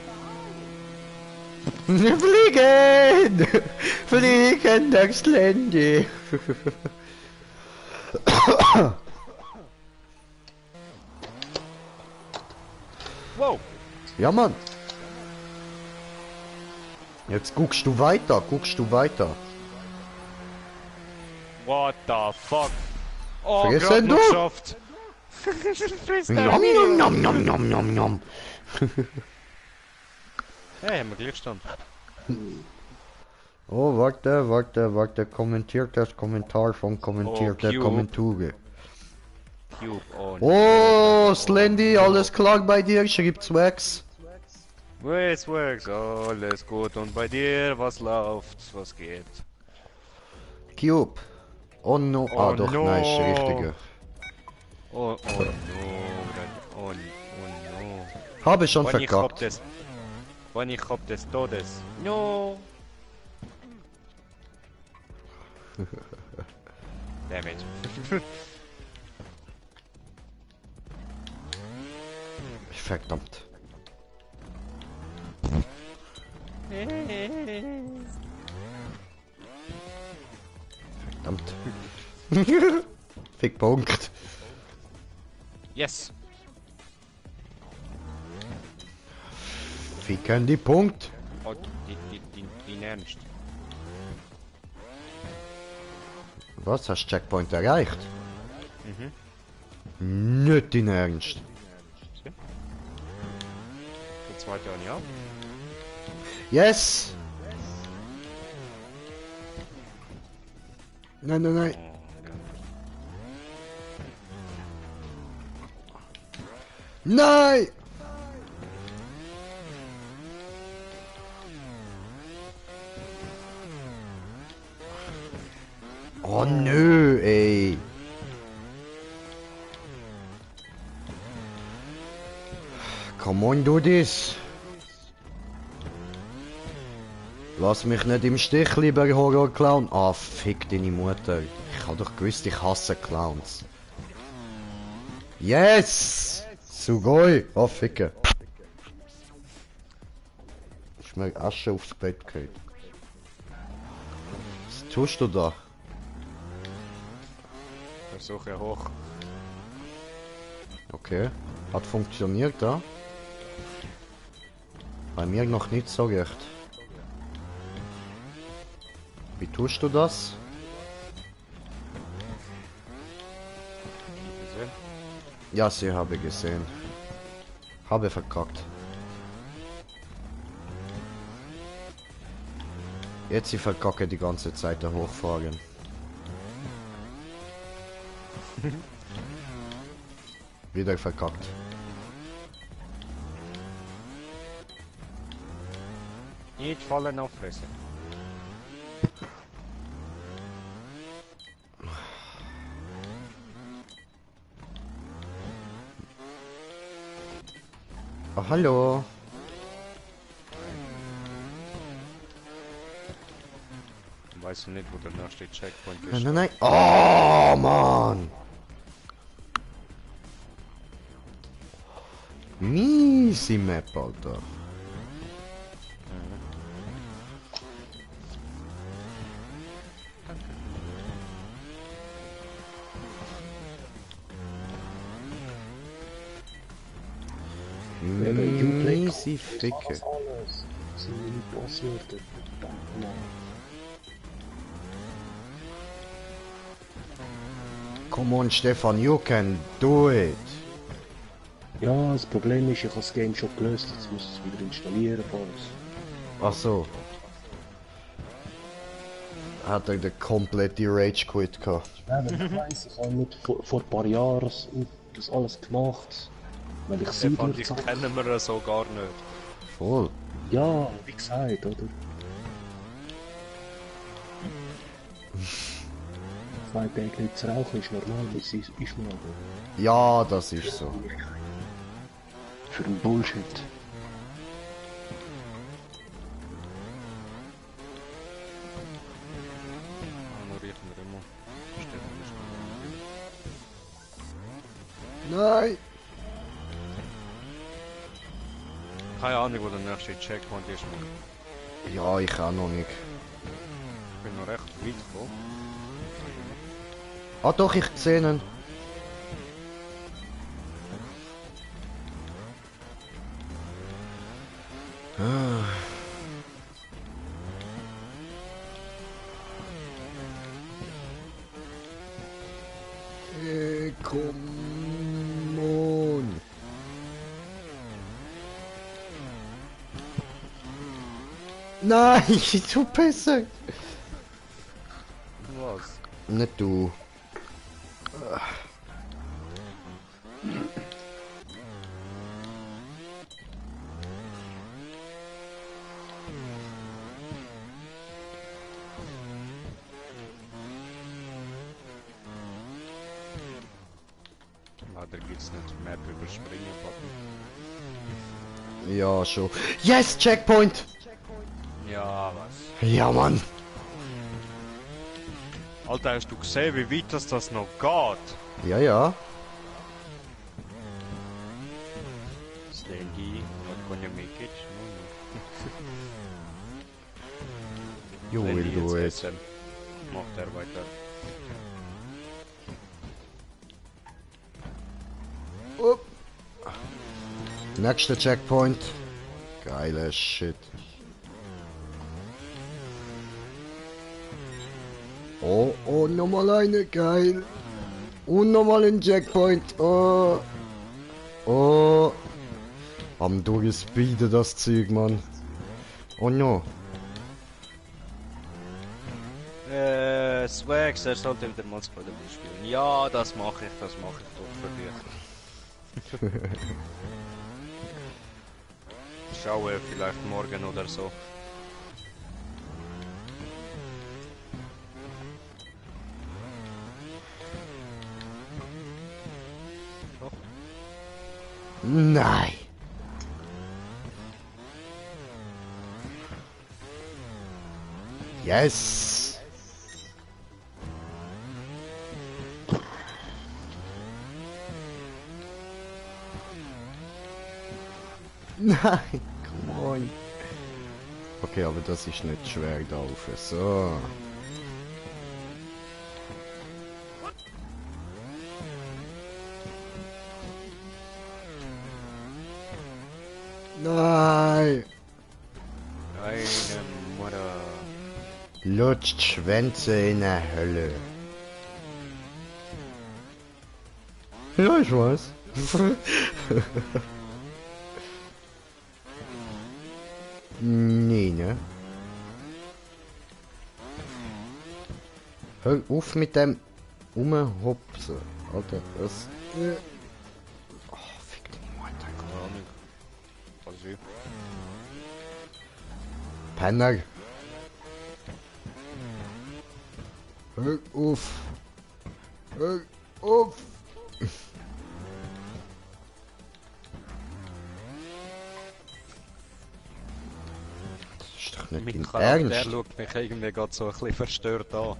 Speaker 2: Fliegen! Fliegen durchs Gelände!
Speaker 1: Wow!
Speaker 2: Ja, Mann! Jetzt guckst du weiter,
Speaker 1: What the fuck? Oh,
Speaker 2: Fressen
Speaker 1: grad noch
Speaker 2: du?
Speaker 1: geschafft!
Speaker 2: Nom, nom, nom, nom, nom, nom.
Speaker 1: Hey, haben wir Glückstand.
Speaker 2: Oh, warte, kommentiert das Kommentar von kommentierte
Speaker 1: Cube.
Speaker 2: Kommentare.
Speaker 1: Cube, oh
Speaker 2: Oh, Slendy, alles klar bei dir? Schreibt's Wax.
Speaker 1: Es works, alles gut. Und bei dir, was läuft? Was geht?
Speaker 2: Cube, Oh no.
Speaker 1: Oh
Speaker 2: Ah, doch,
Speaker 1: no.
Speaker 2: nein, ist der richtige.
Speaker 1: Oh, oh no. Oh, oh no.
Speaker 2: Habe schon
Speaker 1: Wann ich hab
Speaker 2: verkackt.
Speaker 1: des... Wann ich hab des Todes. No. Damage.
Speaker 2: Verdammt. Verdammt. Fick Punkt.
Speaker 1: Yes.
Speaker 2: Ficken die Punkt.
Speaker 1: Oh, die ernst.
Speaker 2: Was, hast du Checkpoint erreicht? Nicht in Ernst.
Speaker 1: Der zweite Jahr, ja.
Speaker 2: Yes! Nein, nein, nein. Nein! Oh nö, ey. Come on, do this. Lass mich nicht im Stich, lieber Horror-Clown. Ah, fick deine Mutter. Ich hab doch gewusst, ich hasse Clowns. Yes! Sugoi! Ah, ficken. Ist mir Asche aufs Bett gefallen. Was tust du da?
Speaker 1: Versuche hoch.
Speaker 2: Okay. Hat funktioniert, da? Bei mir noch nicht so recht. Wie tust du das?
Speaker 1: Gesehen?
Speaker 2: Ja, sie habe gesehen. Habe verkackt. Jetzt sie verkacke die ganze Zeit da hochfahren. Wieder verkackt.
Speaker 1: Nicht fallen auffressen.
Speaker 2: Oh, hallo.
Speaker 1: Weißt du nicht, wo der nächste Checkpoint
Speaker 2: Nein,
Speaker 1: ist?
Speaker 2: nein, nein. Oh, Mann. Miese Map, Alter. Miese Ficke.
Speaker 3: Alles. Sind meine Passwörter.
Speaker 2: Come on, Stefan, you can do it.
Speaker 3: Ja, das Problem ist, ich habe das Game schon gelöst. Jetzt muss ich es wieder installieren. Alles.
Speaker 2: Ach so. Hat er den komplette Rage Quit gehabt?
Speaker 3: Ja, weil ich weiss, ich habe nicht vor ein paar Jahren das alles gemacht. Weil ich
Speaker 1: Stefan, dich
Speaker 3: Siedler
Speaker 1: kennen wir so gar nicht.
Speaker 2: Voll.
Speaker 3: Ja, wie gesagt, oder? 2 Tage nicht zu rauchen ist normal, das ist mir aber
Speaker 2: Ja, das ist so.
Speaker 3: für den Bullshit.
Speaker 1: Ah, nur riechen wir immer. Stefan ist
Speaker 2: Nein.
Speaker 1: keine Ahnung, wo der nächste Checkpoint ist, Mann.
Speaker 2: Ja, ich auch noch nicht.
Speaker 1: Ich bin noch recht weit gekommen.
Speaker 2: Ah doch, ich sehe ihn. Ah. Come on. Nein, du besser.
Speaker 1: Was?
Speaker 2: Nicht du.
Speaker 1: Oder gibt's nicht Map überspringen Button?
Speaker 2: Ja, schon. Yes, Checkpoint!
Speaker 1: Ja, was?
Speaker 2: Ja, Mann.
Speaker 1: Alter, hast du gesehen, wie weit das noch geht?
Speaker 2: Ja, ja.
Speaker 1: Stanky, not gonna make it.
Speaker 2: You will do it.
Speaker 1: SM. Macht er weiter.
Speaker 2: Upp. Nächster Checkpoint. Geiler Shit. Oh, oh, nochmal eine, geil. Und nochmal ein Checkpoint. Oh. Oh. Am durchspeeden das Zeug, Mann. Oh no.
Speaker 1: Swags, er sollte wieder mal Spider spielen. Ja, das mache ich doch für dich. Schaue vielleicht morgen oder so.
Speaker 2: Nein. Yes. Nein, come on. Okay, aber das ist nicht schwer da rauf. So. Nein.
Speaker 1: Eine Mutter.
Speaker 2: Lutscht Schwänze in der Hölle. Ja, ich weiß. Nee, ne? Hör auf mit dem Umhopsen. Alter, das... Oh, fick die Mutter.
Speaker 1: Keine Ahnung. Was ich?
Speaker 2: Penner. Hör auf. Hör auf. Das ist doch nicht
Speaker 1: Mein
Speaker 2: dein
Speaker 1: Charakter
Speaker 2: Ernst.
Speaker 1: schaut mich irgendwie gerade so ein bisschen verstört an.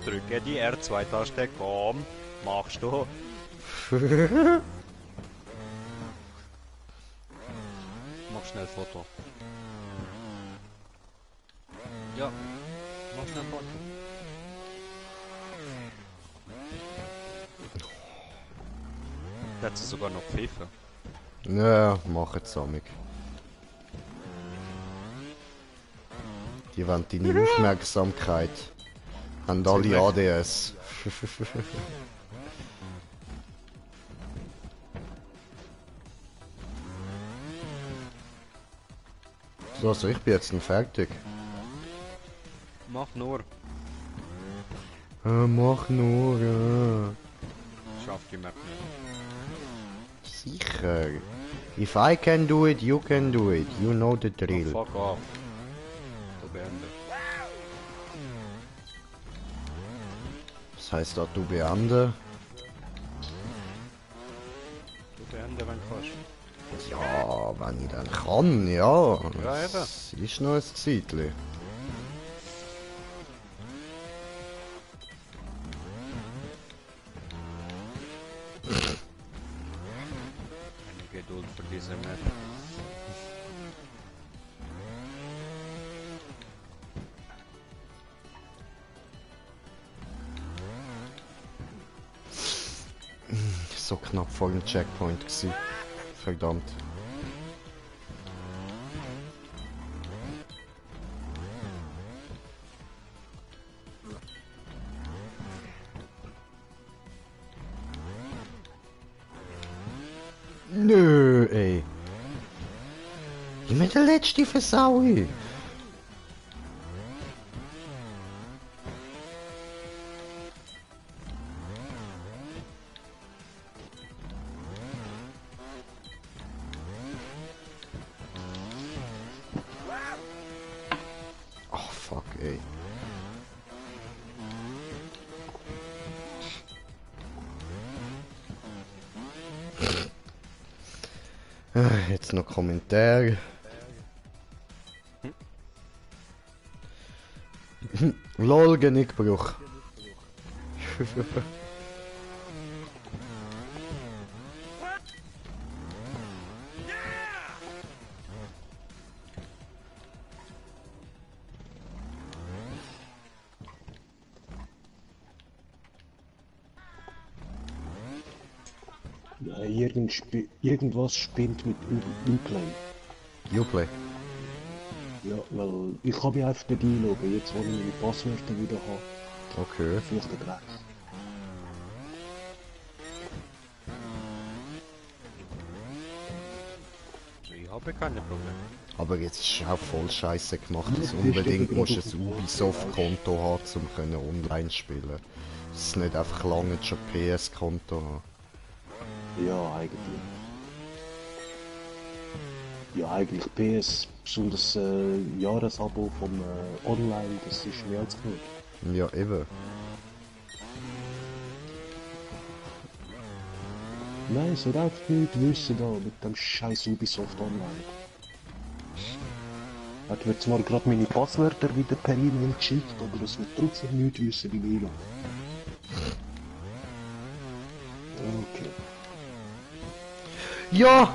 Speaker 1: Drücke die R2-Taste, komm, machst du. Mach schnell Foto. Ja, mach schnell Foto. Da hat sie sogar noch pfiffen.
Speaker 2: Ja, mach jetzt samig. Die wollen deine Aufmerksamkeit. Haben alle ADS. So, also ich bin jetzt noch fertig.
Speaker 1: Mach nur.
Speaker 2: Mach nur, ja.
Speaker 1: Schafft die Map nicht.
Speaker 2: Sicher. If I can do it, you can do it. You know the
Speaker 1: Oh,
Speaker 2: drill.
Speaker 1: fuck off. Du beende.
Speaker 2: Was heißt da, du beende?
Speaker 1: Du beende, wenn du kannst.
Speaker 2: Ja, wenn ich dann kann, ja.
Speaker 1: Ja, eben.
Speaker 2: Das ist noch ein Zeitchen.
Speaker 1: Eine Geduld für diese Map.
Speaker 2: So knapp vor dem Checkpoint gewesen. Verdammt. Nö, ey. Ich bin der letzte Versaui. Oh fuck, ey. Jetzt noch Kommentar. Lol, Genickbruch.
Speaker 3: Irgendwas spinnt mit Uplay.
Speaker 2: Uplay.
Speaker 3: Ja, weil ich kann mich einfach nicht einloggen, jetzt wo ich meine Passwörter wieder habe.
Speaker 2: Okay.
Speaker 3: Vielleicht der Dreck.
Speaker 1: Ich habe keine Probleme.
Speaker 2: Aber jetzt ist auch voll scheiße gemacht, dass
Speaker 3: Ja,
Speaker 2: unbedingt
Speaker 3: das
Speaker 2: musst
Speaker 3: ist
Speaker 2: ein Ubisoft-Konto haben, um können online spielen. Das ist nicht einfach lange schon PS-Konto haben.
Speaker 3: Ja, eigentlich. Ja, eigentlich PS, besonders Jahresabo vom Online, das ist mehr als genug.
Speaker 2: Ja, eben.
Speaker 3: Nein, es wird einfach nicht wissen da mit dem scheiß Ubisoft Online. Hat mir zwar gerade meine Passwörter wieder per E-Mail geschickt, aber es wird trotzdem nicht wissen, wie ich Okay.
Speaker 2: Ja!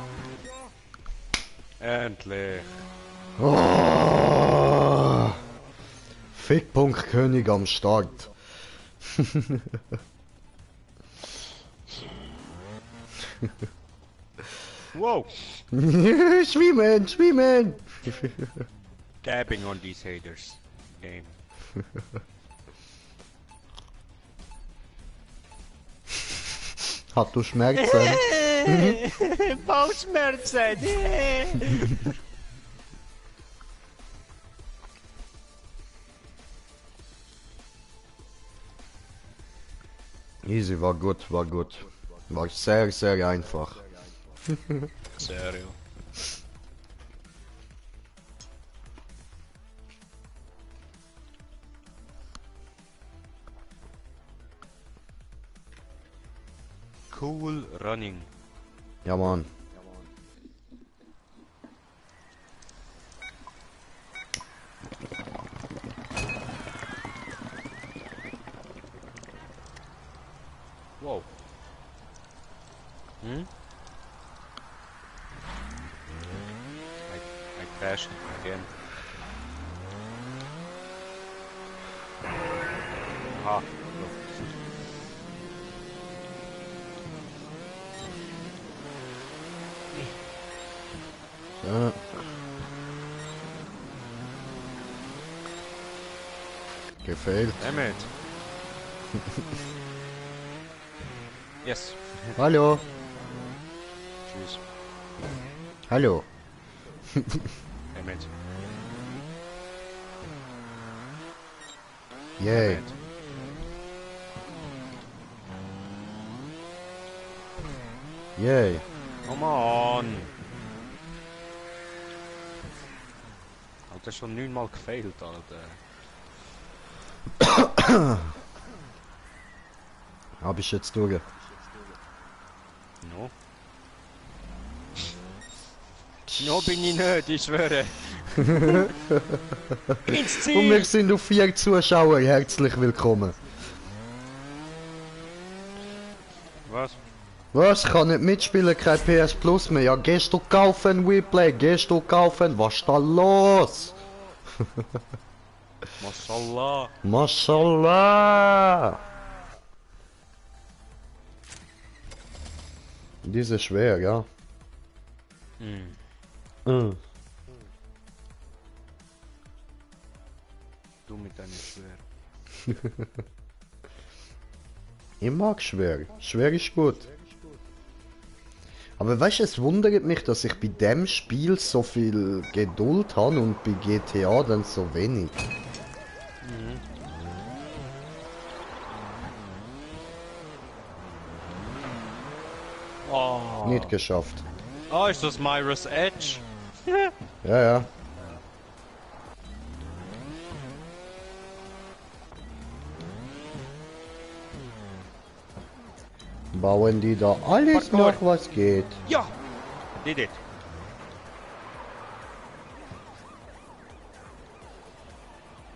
Speaker 1: Endlich.
Speaker 2: Oh! Fickpunkt König am Start.
Speaker 1: Wow.
Speaker 2: Schwimmen, schwimmen!
Speaker 1: Dabbing on these haters. Game.
Speaker 2: Hat du Schmerzen?
Speaker 1: Bauchschmerzen.
Speaker 2: Easy, war gut, war gut. War sehr, sehr einfach.
Speaker 1: Serio. Cool running.
Speaker 2: Ja, Mann.
Speaker 1: Wow. Hmm? I crashed again. Ah.
Speaker 2: So. Gefällt.
Speaker 1: Damn it. Yes.
Speaker 2: Hallo.
Speaker 1: Tschüss.
Speaker 2: Hallo.
Speaker 1: Damn it.
Speaker 2: Yay.
Speaker 1: Damn it.
Speaker 2: Yay.
Speaker 1: Come on. Hat er schon 9-mal gefailt, Alter.
Speaker 2: Hab ich jetzt durch.
Speaker 1: No. No bin ich nicht, ich schwöre. Ins Ziel!
Speaker 2: Und wir sind auf 4 Zuschauer. Herzlich willkommen.
Speaker 1: Was?
Speaker 2: Was? Kann nicht mitspielen, kein PS Plus mehr. Ja, gehst du kaufen, WePlay? Gehst du kaufen? Was ist da los?
Speaker 1: Mashallah.
Speaker 2: Mashallah! Diese schwer, ja. Mm.
Speaker 1: Du mit deinem Schwer.
Speaker 2: Ich mag schwer. Schwer ist gut. Aber weißt du, es wundert mich, dass ich bei dem Spiel so viel Geduld habe und bei GTA dann so wenig.
Speaker 1: Oh.
Speaker 2: Nicht geschafft.
Speaker 1: Oh, ist das Myra's Edge?
Speaker 2: Ja, ja. Bauen die da alles
Speaker 1: Parkour.
Speaker 2: nach, was geht?
Speaker 1: Ja! Did it.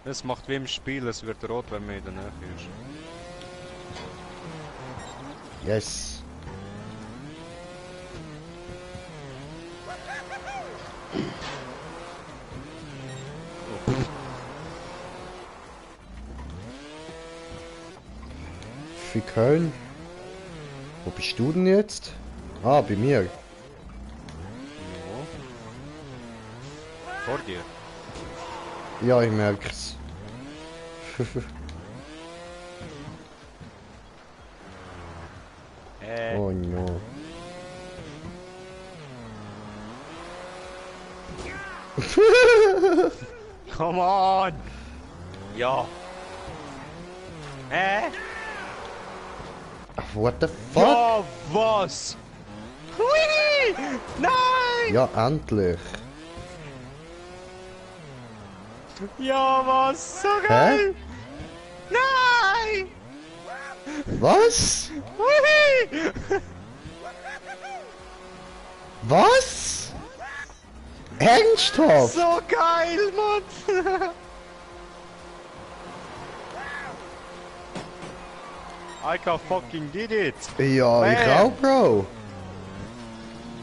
Speaker 1: Es macht wie im Spiel, es wird rot, wenn man in der Nähe ist.
Speaker 2: Yes. Für Köln. Wo bist du denn jetzt? Ah, bei mir.
Speaker 1: Ja. Vor dir.
Speaker 2: Ja, ich merk's. Oh no.
Speaker 1: Come on! Ja.
Speaker 2: What the fuck?
Speaker 1: Ja, was? Hui! Nein!
Speaker 2: Ja, endlich.
Speaker 1: Ja, was? So geil! Nein!
Speaker 2: Was?
Speaker 1: Hui!
Speaker 2: Was? Ernsthaft?
Speaker 1: So geil, Mann! I can fucking did it!
Speaker 2: Ja, ich
Speaker 1: Bam.
Speaker 2: auch, Bro.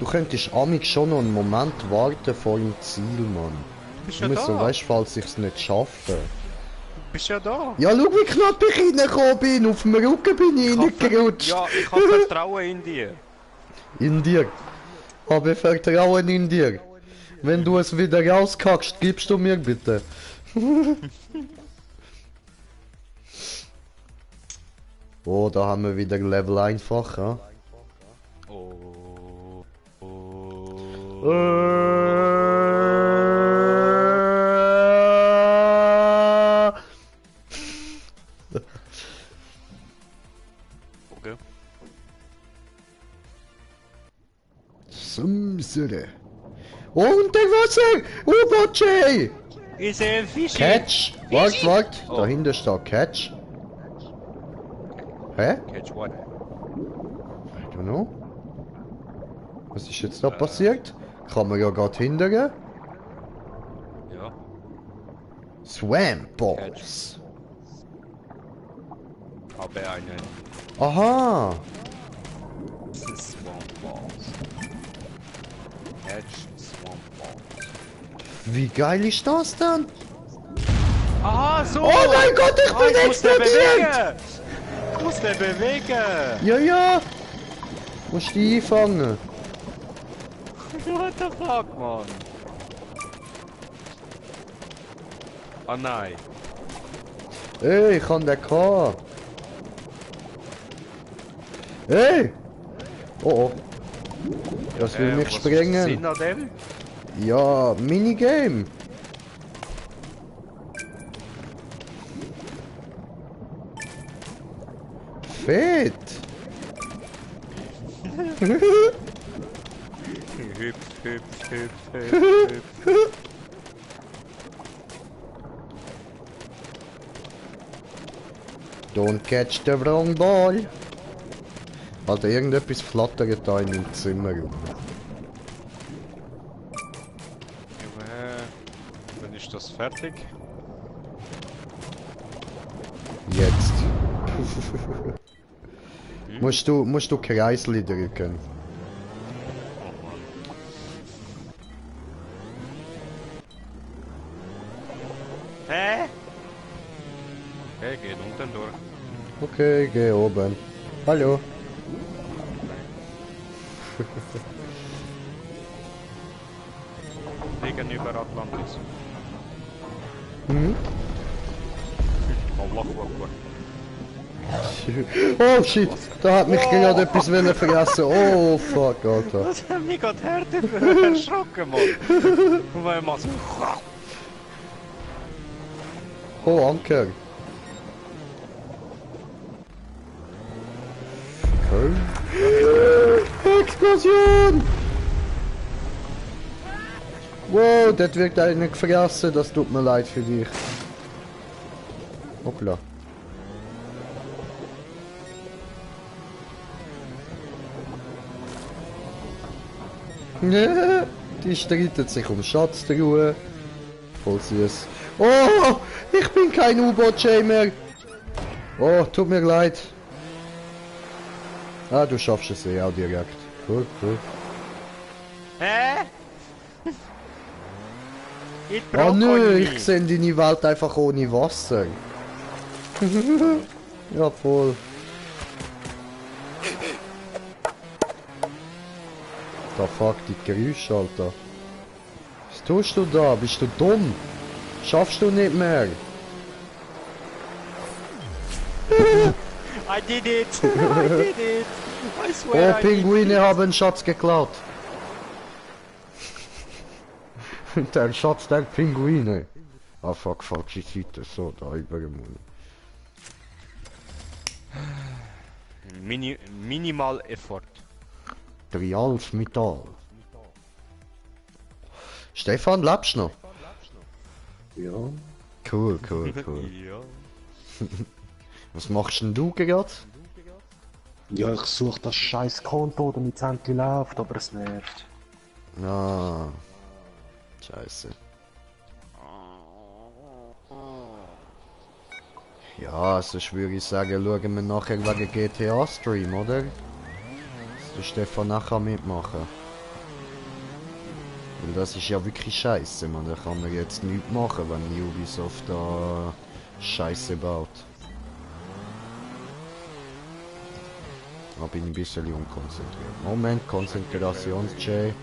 Speaker 2: Du könntest amig schon noch einen Moment warten vor dem Ziel, Mann.
Speaker 1: Bist
Speaker 2: Du
Speaker 1: ja
Speaker 2: musst so,
Speaker 1: da!
Speaker 2: weißt, falls ich's nicht schaffe.
Speaker 1: Bist ja da!
Speaker 2: Ja, schau, wie knapp ich reingekommen bin. Auf dem Rücken bin ich reingerutscht.
Speaker 1: Ja, ich habe Vertrauen in dir.
Speaker 2: In dir. Habe Vertrauen in dir. Wenn du es wieder rauskackst, gibst du mir bitte. Oh, da haben wir wieder Level einfach, ja?
Speaker 1: Oh. Okay.
Speaker 2: Sumsere. Oh, unter Wasser! U-Boot-Jay!
Speaker 1: Ich sehe einen Fisch.
Speaker 2: Catch! Wart,
Speaker 1: Oh.
Speaker 2: dahinter steht Catch. Hä?
Speaker 1: Catch what?
Speaker 2: I don't know. Was ist jetzt da passiert? Kann man ja gerade hindern.
Speaker 1: Ja.
Speaker 2: Swamp Balls.
Speaker 1: Habe einen
Speaker 2: Aha!
Speaker 1: Swamp Balls. Catch Swamp Balls.
Speaker 2: Wie geil ist das denn?
Speaker 1: Ah, so!
Speaker 2: Oh mein Gott, ich bin
Speaker 1: ich muss den
Speaker 2: explodiert!
Speaker 1: bewegen! Ich muss den bewegen!
Speaker 2: Ja, ja! Musst die einfangen.
Speaker 1: What the fuck, man? Ah nein.
Speaker 2: Ey, ich kann den gehabt. Hey! Oh oh. Das will mich
Speaker 1: Was ist
Speaker 2: sprengen.
Speaker 1: der Sinn an dem?
Speaker 2: Ja, Minigame. Fett.
Speaker 1: Hüpf, hüpf, hüpf, hüpf, hüpf.
Speaker 2: Don't catch the wrong ball. Alter, irgendetwas flattert da in meinem Zimmer rum.
Speaker 1: Junge, dann ist das fertig.
Speaker 2: Jetzt. musst du Kreisli drücken.
Speaker 1: Hä? Okay, geht unten durch.
Speaker 2: Okay, geh oben. Hallo.
Speaker 1: Fliegen über Atlantis.
Speaker 2: Mhm.
Speaker 1: Allah Akbar.
Speaker 2: Oh shit, da hat mich gerade etwas wollen fressen. Oh fuck, Alter.
Speaker 1: Das hat mich gerade härter erschrocken, Mann. Und weil man so...
Speaker 2: Oh, Anker. Okay. Explosion! Wow, das wird einen gefressen, das tut mir leid für dich. Hoppla. Die streiten sich um Schatztruhe. Voll süß. Oh, ich bin kein U-Boot-Shamer. Oh, tut mir leid. Ah, du schaffst es eh auch direkt. Cool, cool.
Speaker 1: Hä? Ich
Speaker 2: Oh
Speaker 1: brauche
Speaker 2: nö,
Speaker 1: nicht.
Speaker 2: ich sehe deine Welt einfach ohne Wasser. Ja, voll. Da fuck, die Geräusche, Alter. Was tust du da? Bist du dumm? Schaffst du nicht mehr?
Speaker 1: I did it! I did it! I swear
Speaker 2: Oh,
Speaker 1: I did
Speaker 2: Pinguine
Speaker 1: it!
Speaker 2: haben Schatz geklaut. Der Schatz der Pinguine. Ah fuck, falsche Seite. So, da über dem Mund.
Speaker 1: Minimal Effort.
Speaker 2: Trials Metall. Stefan, lebst du noch?
Speaker 3: Ja.
Speaker 2: Cool, cool, cool.
Speaker 1: Ja.
Speaker 2: Was machst denn du gerade?
Speaker 3: Ja, ich suche das scheiß Konto, damit es endlich läuft, aber es nervt.
Speaker 2: Ah. Scheiße. Ja, sonst würde ich sagen, schauen wir nachher wegen GTA Stream, oder? Dass der Stefan nachher mitmachen. Weil das ist ja wirklich scheiße, man. Da kann man jetzt nichts machen, wenn Ubisoft da Scheiße baut. Da bin ich ein bisschen unkonzentriert. Moment, Konzentrations-Jay.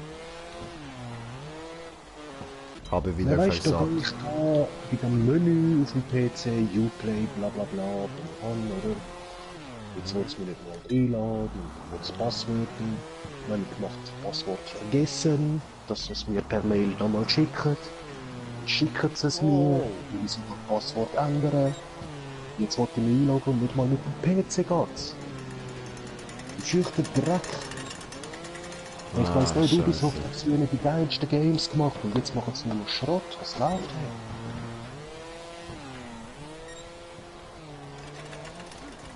Speaker 2: Habe wieder
Speaker 3: Na, weißt du,
Speaker 2: versagt.
Speaker 3: wenn ich da bei dem Menü auf dem PC, Uplay, bla bla bla, bin an, oder? Jetzt will es mich nicht mal einladen, und das Passwort, wenn ich gemacht Passwort vergessen, dass es mir per Mail nochmal schickt, dann schicken sie es mir, ich muss das Passwort ändern, jetzt wollte ich mich einloggen und nicht mal mit dem PC geht's. Schüchter Dreck. Ich weiss nicht, Ubisoft hat früher die geilsten Games gemacht und jetzt machen sie nur Schrott. Was läuft hier?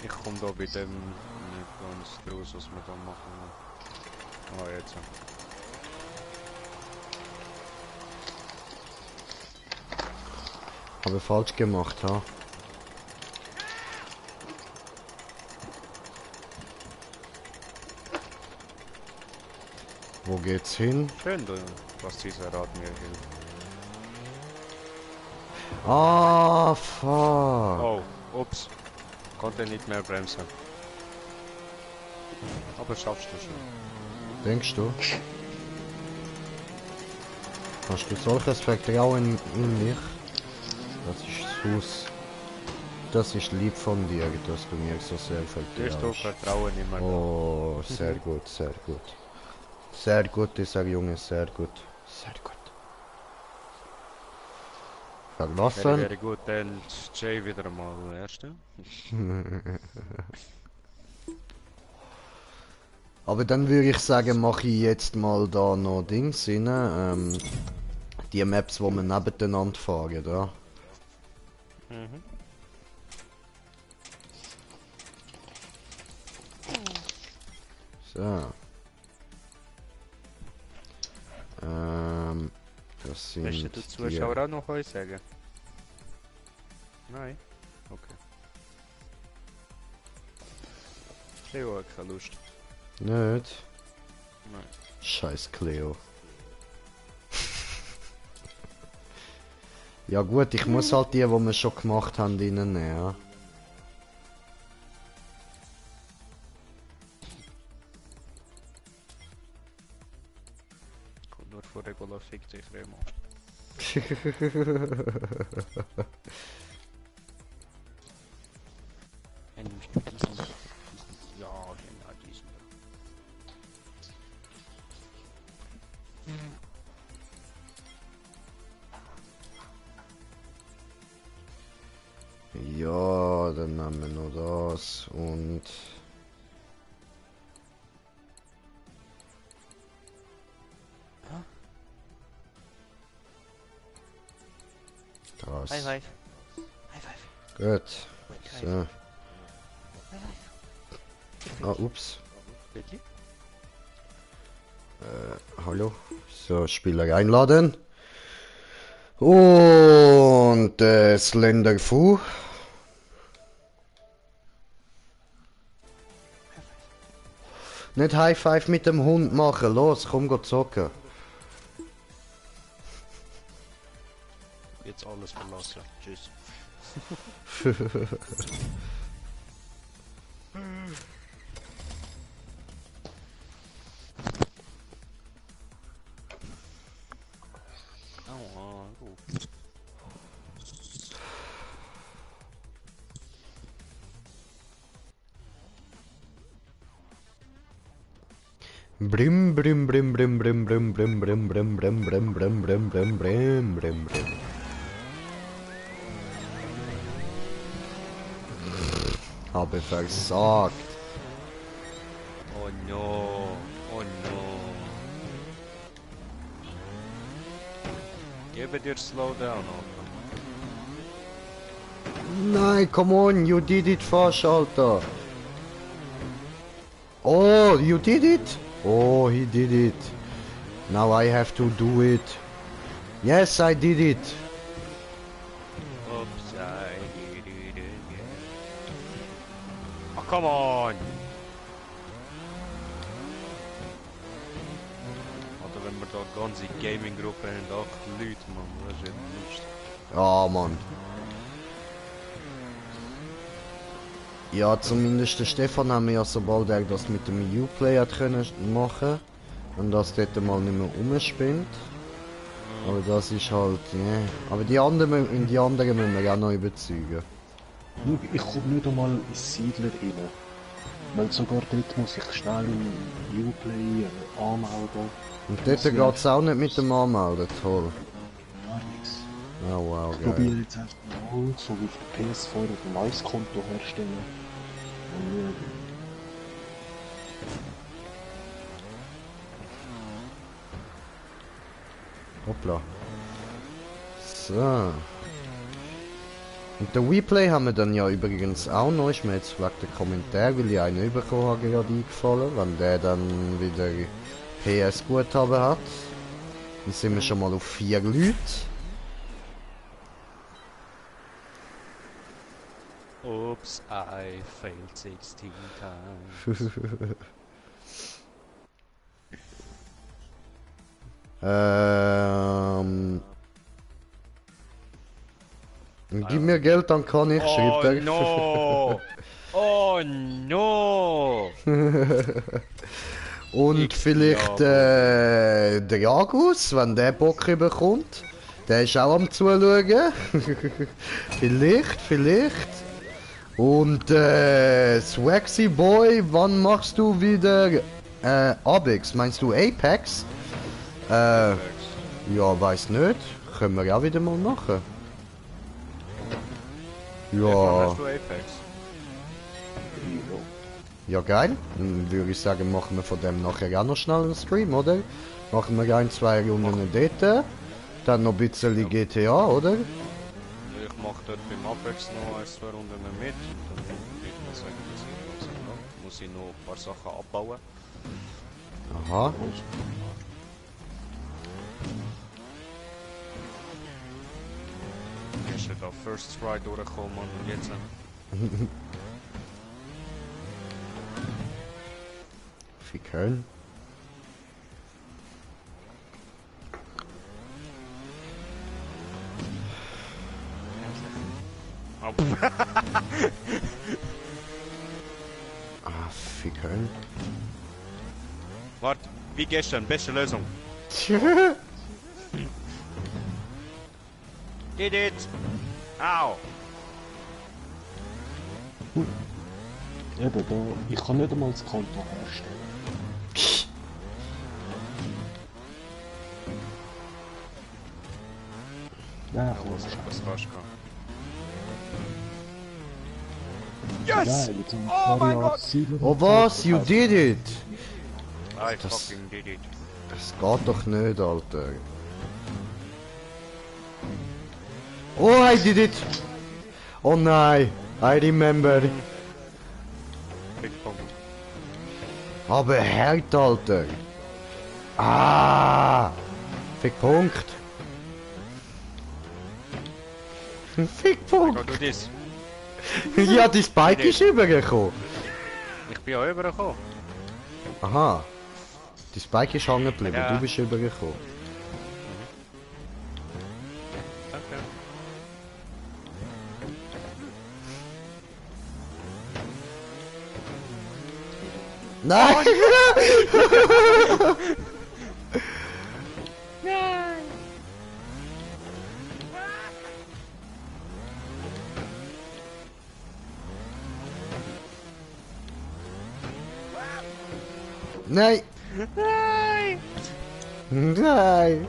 Speaker 1: Ich komme da bei dem nicht ganz draus, was wir da machen. Ah, jetzt.
Speaker 2: Habe falsch gemacht, ha? Wo geht's hin?
Speaker 1: Schön, was dieser Rad mir hilft.
Speaker 2: Ah, fuck.
Speaker 1: Oh, ups. Konnte nicht mehr bremsen. Aber schaffst du schon.
Speaker 2: Denkst du? Hast du solches Vertrauen in mich? Das ist süß. Das ist lieb von dir, dass du mir so sehr
Speaker 1: Siehst du,
Speaker 2: vertraust.
Speaker 1: Vertrauen immer da.
Speaker 2: Oh, sehr gut, sehr gut. Sehr gut, dieser Junge, sehr gut. Sehr gut. Verlassen.
Speaker 1: Wäre gut, dann Jay wieder mal der Erste.
Speaker 2: Aber dann würde ich sagen, mache ich jetzt mal da noch Dings rein. Die Maps, wo wir nebeneinander fahren, da.
Speaker 1: Mhm.
Speaker 2: So. Das sind
Speaker 1: Möchtest du
Speaker 2: die-
Speaker 1: Zuschauer auch noch was sagen? Nein? Okay. Ich habe auch keine Lust.
Speaker 2: Nicht?
Speaker 1: Nein.
Speaker 2: Scheiß Cleo. Ja gut, ich muss halt die wir schon gemacht haben, reinnehmen, ja.
Speaker 1: Kommt nur vor Regula fickt sich Remo. Ja, genau diesen da.
Speaker 2: Ja, dann nehmen wir noch das und... Das.
Speaker 1: High five. High five.
Speaker 2: Gut. So.
Speaker 1: High
Speaker 2: Ah, ups.
Speaker 1: Wirklich?
Speaker 2: Hallo. So, Spieler einladen. Und Und Slender Fu. Nicht High Five mit dem Hund machen, los, komm go zocken.
Speaker 1: Jetzt alles verlassen. Tschüss. Aua, gut.
Speaker 2: Brim brim brim brim brim brim brim brim brim brim brim brim brim brim brim brim brim. Habe versagt.
Speaker 1: Oh no. Oh no. Gebe dir Slowdown, Alter.
Speaker 2: Nein, come on, you did it fast, Alter. Oh, you did it? Oh, he did it. Now I have to do it. Yes, I did it.
Speaker 1: Oops, I did it again. Oh, come on! Alter, wenn wir da ganze Gaming-Gruppe haben, 8 Leute, man, das ist nicht lustig.
Speaker 2: Ja, Mann. Ja, zumindest der Stefan haben wir ja, sobald er das mit dem Uplay hat können machen und das dort mal nicht mehr umspinnt. Aber das ist halt, ja. Aber die anderen müssen wir auch noch überzeugen.
Speaker 3: Schau, ich komme nicht einmal ins Siedler rein. Weil sogar dort muss ich schnell im Uplay anmelden.
Speaker 2: Und dort geht es auch nicht mit dem Anmelden, toll.
Speaker 3: Gar nichts.
Speaker 2: Oh wow,
Speaker 3: Ich
Speaker 2: geil.
Speaker 3: probiere jetzt einfach mal, so wie auf der PS4 ein neues Konto herstellen. Und
Speaker 2: Hoppla. So. Und den Replay haben wir dann ja übrigens auch noch. Ist mir jetzt wegen der Kommentar, weil ich einen bekommen habe, gerade eingefallen. Wenn der dann wieder PS-Guthaben hat. Dann sind wir schon mal auf 4 Leute.
Speaker 1: Oops, I failed 16 times.
Speaker 2: Gib mir Geld, dann kann ich,
Speaker 1: Oh
Speaker 2: schreibt er.
Speaker 1: no! Oh no!
Speaker 2: Und
Speaker 1: Ich
Speaker 2: vielleicht der Agus, wenn der Bock bekommt. Der ist auch am Zuschauen. vielleicht. Und Swaxy Boy, wann machst du wieder Apex? Meinst du Apex? Ja, weiß nicht. Können wir ja wieder mal machen.
Speaker 1: Wann
Speaker 2: Ja,
Speaker 1: hast du Apex?
Speaker 2: ja geil. Dann würde ich sagen, machen wir von dem nachher auch noch schnell einen Stream, oder? Machen wir 1-2 Runden dort. Dann noch ein bisschen GTA, oder?
Speaker 1: Ich mach dort beim Apex noch 1-2 Runden mit. Dann würde ich mal sagen, dass ich was mache. Muss ich noch ein paar Sachen abbauen.
Speaker 2: Aha.
Speaker 1: Ist ja da First Try durchgekommen und jetzt.
Speaker 2: Fickern.
Speaker 1: Oh.
Speaker 2: Ah, Fickern.
Speaker 1: Warte, wie gestern, beste Lösung. Did it! Au!
Speaker 3: eben da, ich kann nicht einmal das Konto herstellen. Ja, komm, das ist
Speaker 1: Was kannst du?
Speaker 3: geil. Jetzt haben wir Mario Kart 7
Speaker 2: Oh was, you did it!
Speaker 1: I
Speaker 2: Das-
Speaker 1: fucking did it.
Speaker 2: Das geht doch nicht, Alter. Oh, I did it! Oh nein, I remember.
Speaker 1: Big Punkt.
Speaker 2: Aber hart, Alter. Ah! Fick Punkt. Fickpunkt!
Speaker 1: Geh du das.
Speaker 2: Ja, dein Bike ist übergekommen.
Speaker 1: Ich bin auch übergekommen.
Speaker 2: Aha. Dein Bike ist hängen geblieben,
Speaker 1: Ja.
Speaker 2: du bist übergekommen.
Speaker 1: Okay.
Speaker 2: Nein! Nein!
Speaker 1: Nein!
Speaker 2: Nein!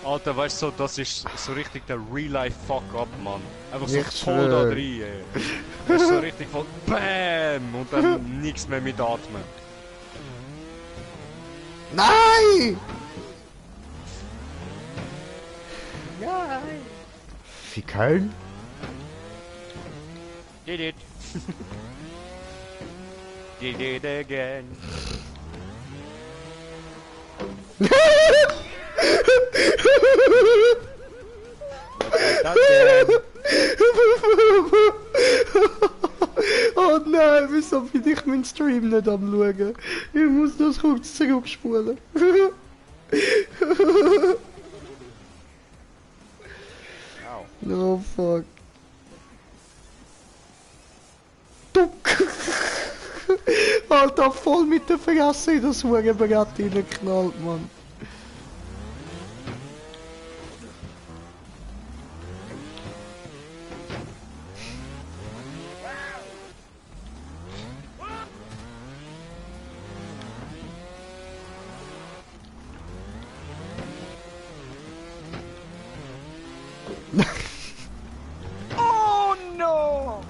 Speaker 1: Alter, weißt du, das ist so richtig der Real-Life-Fuck-Up, Mann. Einfach so
Speaker 2: Ich
Speaker 1: voll da
Speaker 2: schwör.
Speaker 1: drin, ey. Das ist so richtig voll BAM! Und dann nichts mehr mit Atmen.
Speaker 2: Nein!
Speaker 1: Nein!
Speaker 2: Wie Köln?
Speaker 1: Did it. Did it again.
Speaker 2: Oh nein, wieso bin ich meinen Stream nicht am schauen? Ich muss das kurz zurückspulen.
Speaker 1: Au.
Speaker 2: Oh fuck. Duck! Alter, voll mit der Fresse in das Hurenbrett reingeknallt, Mann.
Speaker 1: Oh no!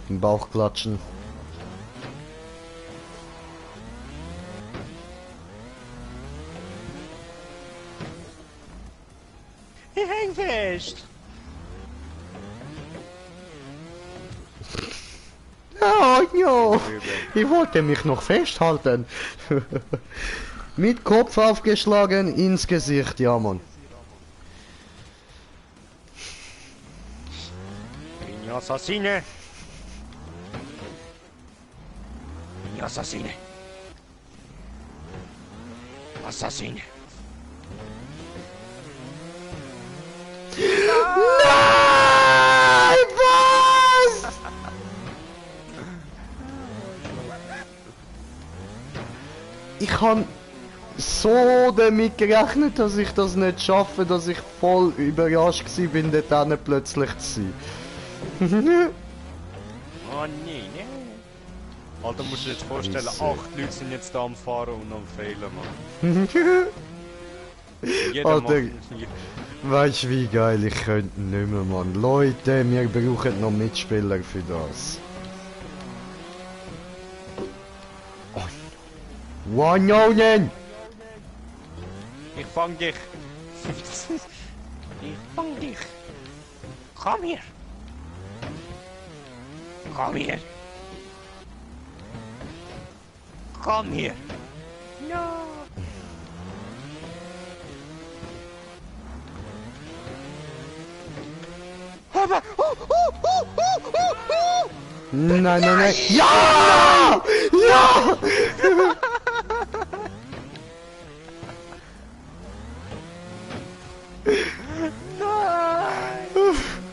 Speaker 2: Im Bauch klatschen.
Speaker 1: Ich häng fest!
Speaker 2: Oh ja, ich wollte mich noch festhalten. Mit Kopf aufgeschlagen ins Gesicht, ja Mann.
Speaker 1: Bin Assassine! Bin Assassine! Assassine!
Speaker 2: Nein, was? Ich habe so damit gerechnet, dass ich das nicht schaffe, dass ich voll überrascht bin, dort hinten plötzlich zu sein.
Speaker 1: Oh nee, nee. Alter, musst du dir jetzt vorstellen,
Speaker 2: Scheisse.
Speaker 1: 8 Leute sind jetzt da am Fahren und am Fehlen, Mann. Jeder
Speaker 2: Alter.
Speaker 1: macht...
Speaker 2: Weißt du wie geil, ich könnte nicht mehr, Mann. Leute, wir brauchen noch Mitspieler für das. One
Speaker 1: Ich fang dich! Ich fang dich! Komm hier! Komm hier! Komm hier! No! Aber...
Speaker 2: Nein, nein, nein. Ja! Ja!
Speaker 1: Nein!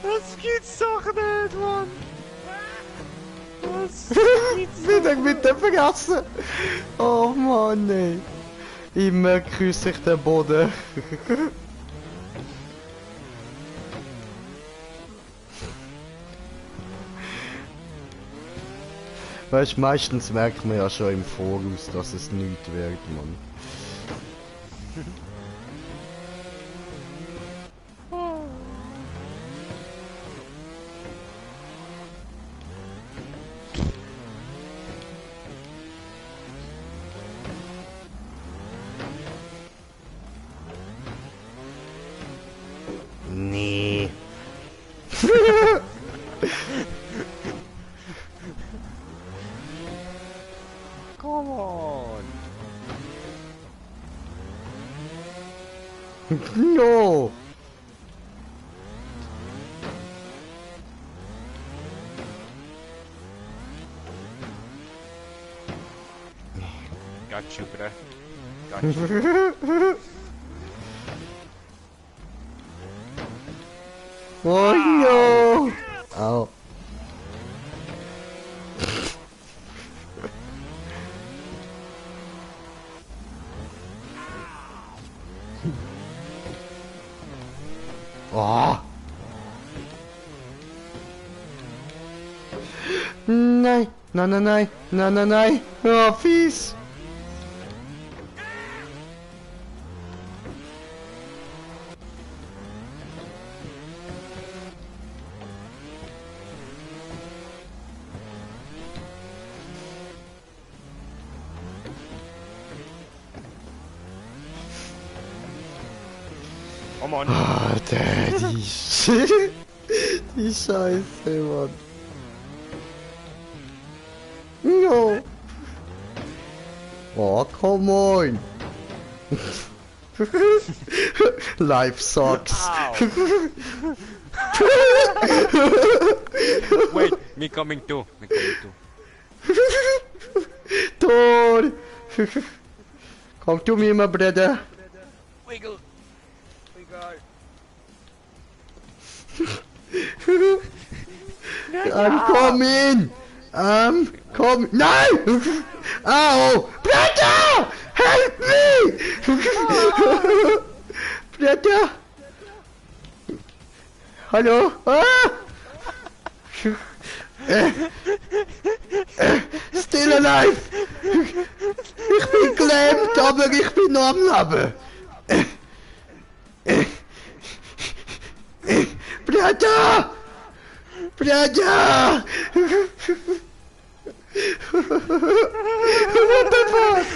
Speaker 1: Das gibt's doch nicht, Mann! Das gibt's
Speaker 2: Wieder mit der Fresse. Oh Mann, ey. Immer küsse ich den Boden. Weißt, meistens merkt man ja schon im Voraus, dass es nichts wird, Mann. Nee.
Speaker 1: Come
Speaker 2: No!
Speaker 1: Got you, bruh. Got you.
Speaker 2: Oh no! Ow. Oh. Nein, nein, nein, nein, nein, nein, nein. Oh, fies.
Speaker 1: Oh Mann.
Speaker 2: Alter, die Scheiße, Mann. No. Oh, come on. Life sucks.
Speaker 1: Wait, me coming too. Me coming too.
Speaker 2: Thor. Come to me, my brother.
Speaker 1: Wiggle. Wiggle.
Speaker 2: I'm coming. I'm coming. No! Ow! Brother! Help me! Brother! Hallo? Ah! Still alive! Ich bin gelähmt, aber ich bin noch am Leben. Brother! Brother! What the fuck?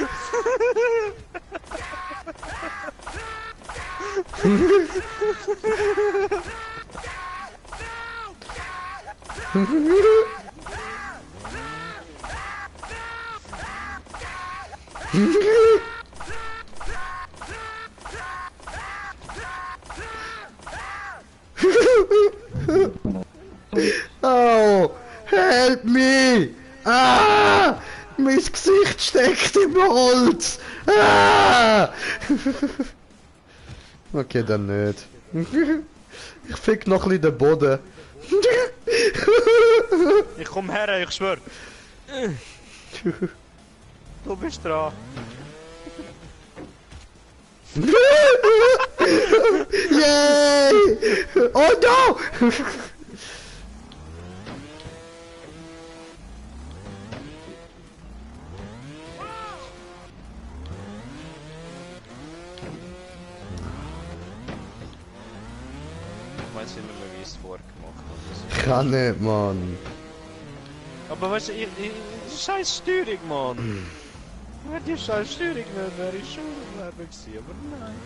Speaker 2: Oh, help me! Ah! Mein Gesicht steckt im Holz! Ah! Okay, dann nicht. Ich fick noch ein bisschen den Boden.
Speaker 1: Ich komm her, ich schwör. Du bist dran.
Speaker 2: Yay! Oh no!
Speaker 1: Ich weiß nicht mehr, wie es vorgemacht hat.
Speaker 2: Ich kann nicht, Mann.
Speaker 1: Aber weißt du, scheiß Steuerung, Mann. Wenn die scheiß Steuerung nicht wäre, ich schon gewesen, aber nein.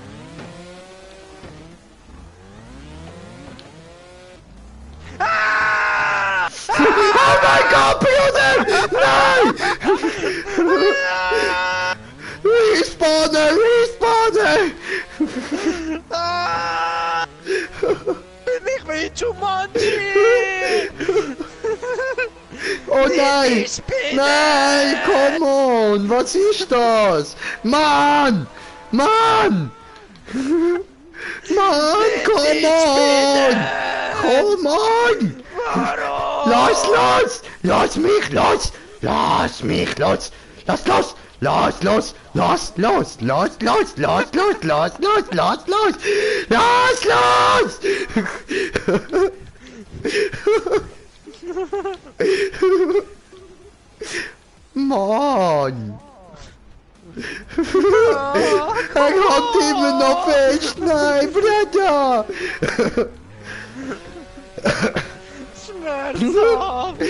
Speaker 2: Oh mein Gott, Bruder! Nein! Respawner! Respawner!
Speaker 1: Ich bin Jumanji!
Speaker 2: Oh nein! Nein, come on! Was ist das? Mann! Mann! Mann, come on! Come on! Los, los! Los mich, los! Los mich, los! Los, los! Los, los! Los, los! Los, los! Los, los! Los, los! Los, los! Los, los! Mann! Er hat immer noch fest! Nein, Bruder!
Speaker 1: Schmerzhaft!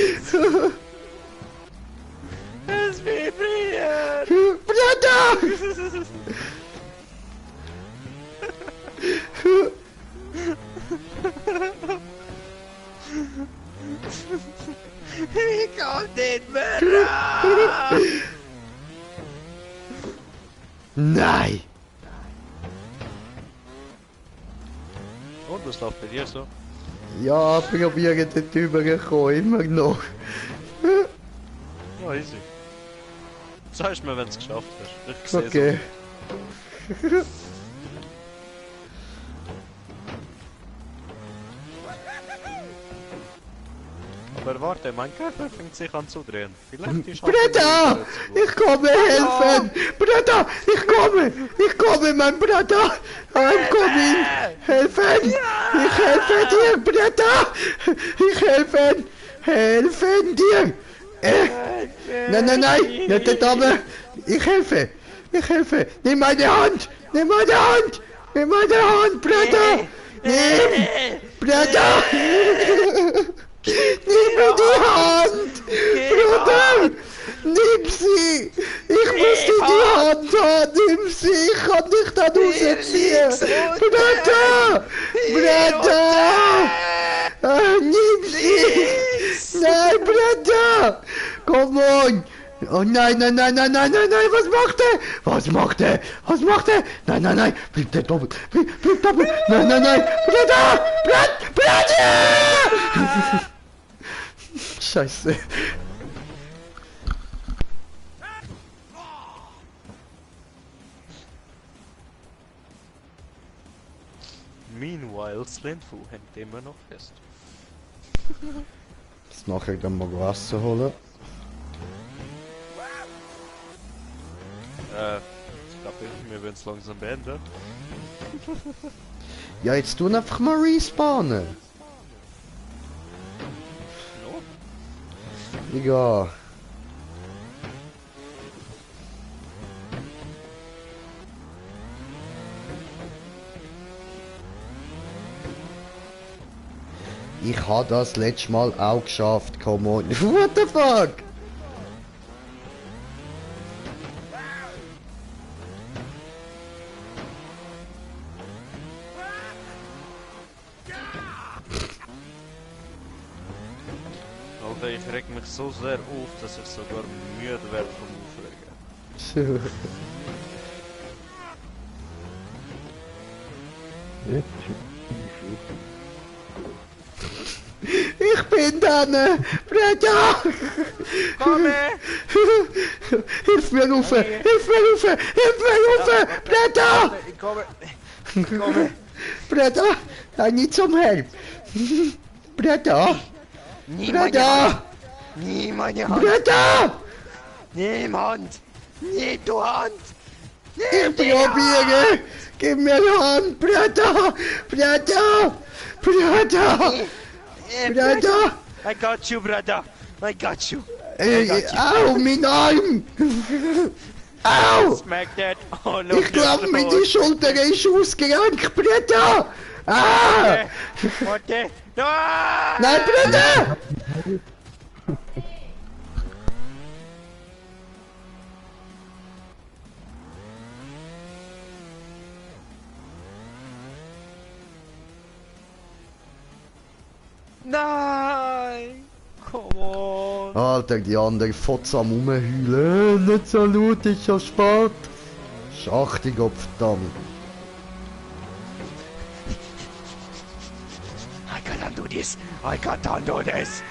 Speaker 1: Es vibriert!
Speaker 2: Bruder!
Speaker 1: Ich komm nicht mehr raus!
Speaker 2: Nein!
Speaker 1: Und was läuft bei dir so?
Speaker 2: Ja, probieren dort rüberzukommen, immer noch.
Speaker 1: Ja, easy. Sagst mir, wenn du es geschafft hast. Ich sehe
Speaker 2: Okay.
Speaker 1: Aber warte, mein Körper fängt sich an zu drehen. Vielleicht ist
Speaker 2: Bruder! Ich komme helfen! Bruder! Ich komme, mein Bruder! I'm coming! Helfen! Ich helfe dir, Bruder! Ich helfen dir! Nein! Nicht der Dame! Ich helfe! Nimm meine Hand! Nimm meine Hand, Bruder! Nimm! Bruder! Nimm mir die Hand! Bruder! Nimm sie! Ich muss dir die Hand haben! Nimm sie! Ich kann dich da rausziehen! Bruder! Nimm sie! Nein, Bruder! Komm on! Oh nein! Was macht er? Nein! Bleib da doppelt! Bleib doppelt! Nein! Bruder! Scheiße!
Speaker 1: Meanwhile, Slintfu hängt immer noch fest.
Speaker 2: Jetzt nachher dann mal Wasser holen.
Speaker 1: Ich glaube, wir werden es langsam beenden.
Speaker 2: Ja, jetzt tun einfach mal respawnen.
Speaker 1: No?
Speaker 2: Ja. Ich habe das letzte Mal auch geschafft, come on. What the fuck?
Speaker 1: Alter, ich reg mich so sehr auf, dass ich sogar müde werde vom Aufregen.
Speaker 2: Ich bin da, ne? Bruder!
Speaker 1: Komm!
Speaker 2: Hilf mir rauf! Bruder!
Speaker 1: Ich komme!
Speaker 2: Bruder! I need some help! Bruder! Bruder!
Speaker 1: Niemand Hand!
Speaker 2: Bruder!
Speaker 1: Niemand! Nie du Hand!
Speaker 2: Ich probiere! Gib mir die Hand, Bruder! Bruder!
Speaker 1: I got you, brother! I got you!
Speaker 2: Au, mein Arm! Au!
Speaker 1: Smack that all over
Speaker 2: Ich glaube, meine Schulter ist ausgerenkt, Bruder! Ah!
Speaker 1: Warte! No!
Speaker 2: Nein, Bruder!
Speaker 1: Nein! Come on!
Speaker 2: Alter, die andere Fotze am rumheulen. Nicht so laut, ist schon spät. Schachtig, verdammt.
Speaker 1: I can't undo this! I can't undo this!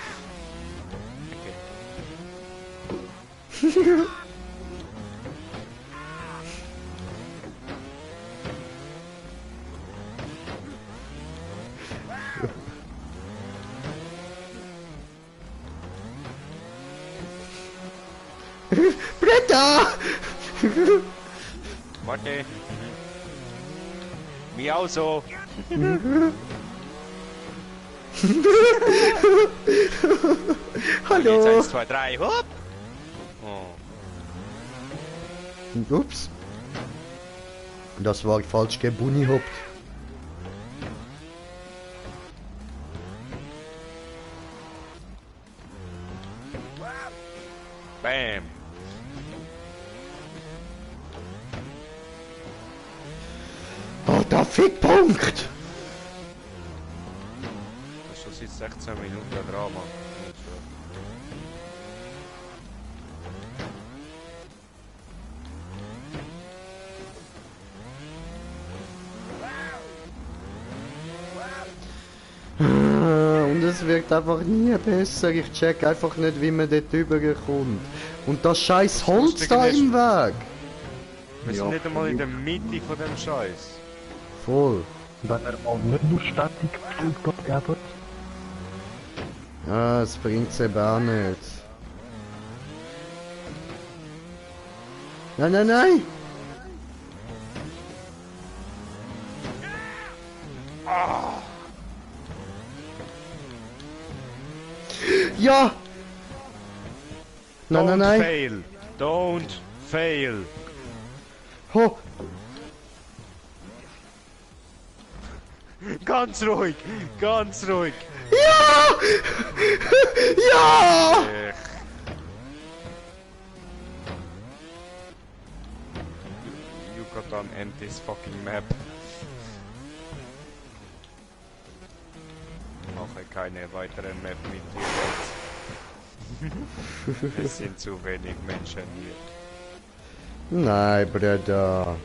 Speaker 2: Bruder!
Speaker 1: Warte! Miau so!
Speaker 2: Hallo!
Speaker 1: Jetzt 1, 2, 3, hopp! Oh.
Speaker 2: Ups. Das war falsch gebunny hoppt.
Speaker 1: Bam!
Speaker 2: Oh, der Fickpunkt!
Speaker 1: Das ist schon seit 16 Minuten ein Drama.
Speaker 2: es wird einfach nie besser. Ich check einfach nicht, wie man dort rüberkommt. Und das scheiß Holz da
Speaker 1: Lustige
Speaker 2: im Weg.
Speaker 1: Wir sind nicht einmal in der Mitte von dem Scheiß.
Speaker 2: Voll.
Speaker 3: Wenn er mal nicht nur Statik Vollgas geben.
Speaker 2: Ja, es bringt's eben auch nicht. Nein, nein, nein! Ja! Nein, nein,
Speaker 1: Don't
Speaker 2: nein!
Speaker 1: fail! Don't fail!
Speaker 2: Ho!
Speaker 1: Ganz ruhig! Ganz ruhig!
Speaker 2: Ja! Ja!
Speaker 1: You got on end this fucking map. Mache keine weiteren Map mit dir jetzt. Es sind zu wenig Menschen hier.
Speaker 2: Nein, Bruder.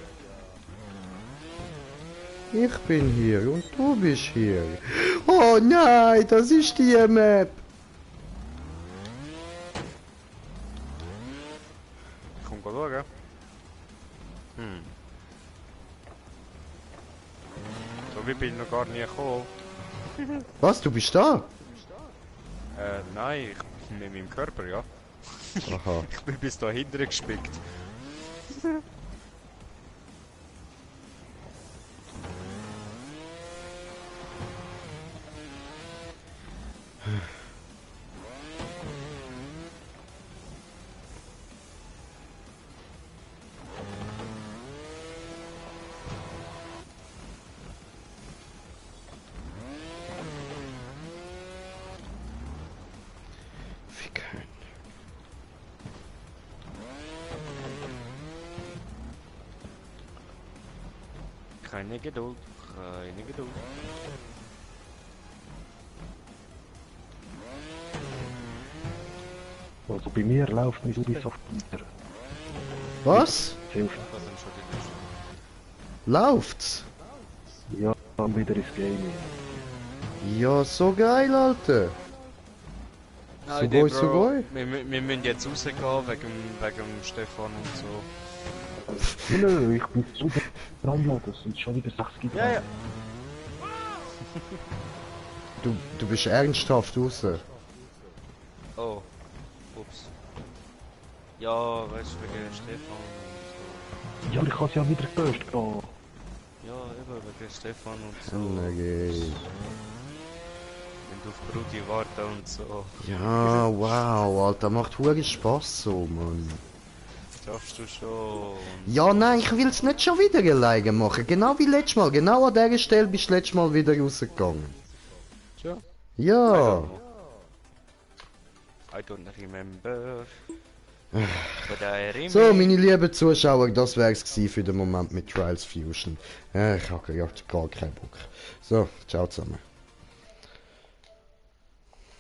Speaker 2: Ich bin hier und du bist hier. Oh nein, das ist die Map.
Speaker 1: Komm schauen. So wie bin ich noch gar nie gekommen.
Speaker 2: Was, du bist da?
Speaker 1: Nein, ich mit meinem Körper, ja.
Speaker 2: Aha.
Speaker 1: Ich bin bis da hinten gespickt.
Speaker 2: Ficken.
Speaker 1: Keine Geduld, keine Geduld.
Speaker 3: Also bei mir läuft nicht Ubisoft weiter.
Speaker 2: Was?
Speaker 3: Hilfe.
Speaker 1: Was denn schon die Lust?
Speaker 2: Läuft's?
Speaker 3: Ja, dann wieder ins Gaming.
Speaker 2: Ja, so geil, Alter.
Speaker 1: Ah,
Speaker 2: So
Speaker 1: Idee,
Speaker 2: geil, so
Speaker 1: Bro.
Speaker 2: geil.
Speaker 1: Wir müssen jetzt rausgehen wegen Stefan und so.
Speaker 3: Nö, ich bin so dran, das sind schon wieder 60
Speaker 1: Ja, ja.
Speaker 2: Du bist ernsthaft raus.
Speaker 1: Oh. Ups. Ja, weißt du, wegen Stefan und
Speaker 3: Ja, ich hab's ja wieder gelöscht. Oh.
Speaker 1: so. Ja, eben wegen Stefan und so.
Speaker 2: Okay.
Speaker 1: Wenn du auf Brudi warten und so.
Speaker 2: Ja, wow, Alter, macht hure Spaß so, Mann.
Speaker 1: Schaffst du schon.
Speaker 2: Ja, nein, ich will's nicht schon wieder alleine machen. Genau wie letztes Mal. Genau an dieser Stelle bist du letztes Mal wieder rausgegangen.
Speaker 1: Tja.
Speaker 2: Ja.
Speaker 1: I don't remember. But I remember.
Speaker 2: So, meine lieben Zuschauer, das wär's gewesen für den Moment mit Trials Fusion. Ich habe gar keinen Bock. So, ciao zusammen.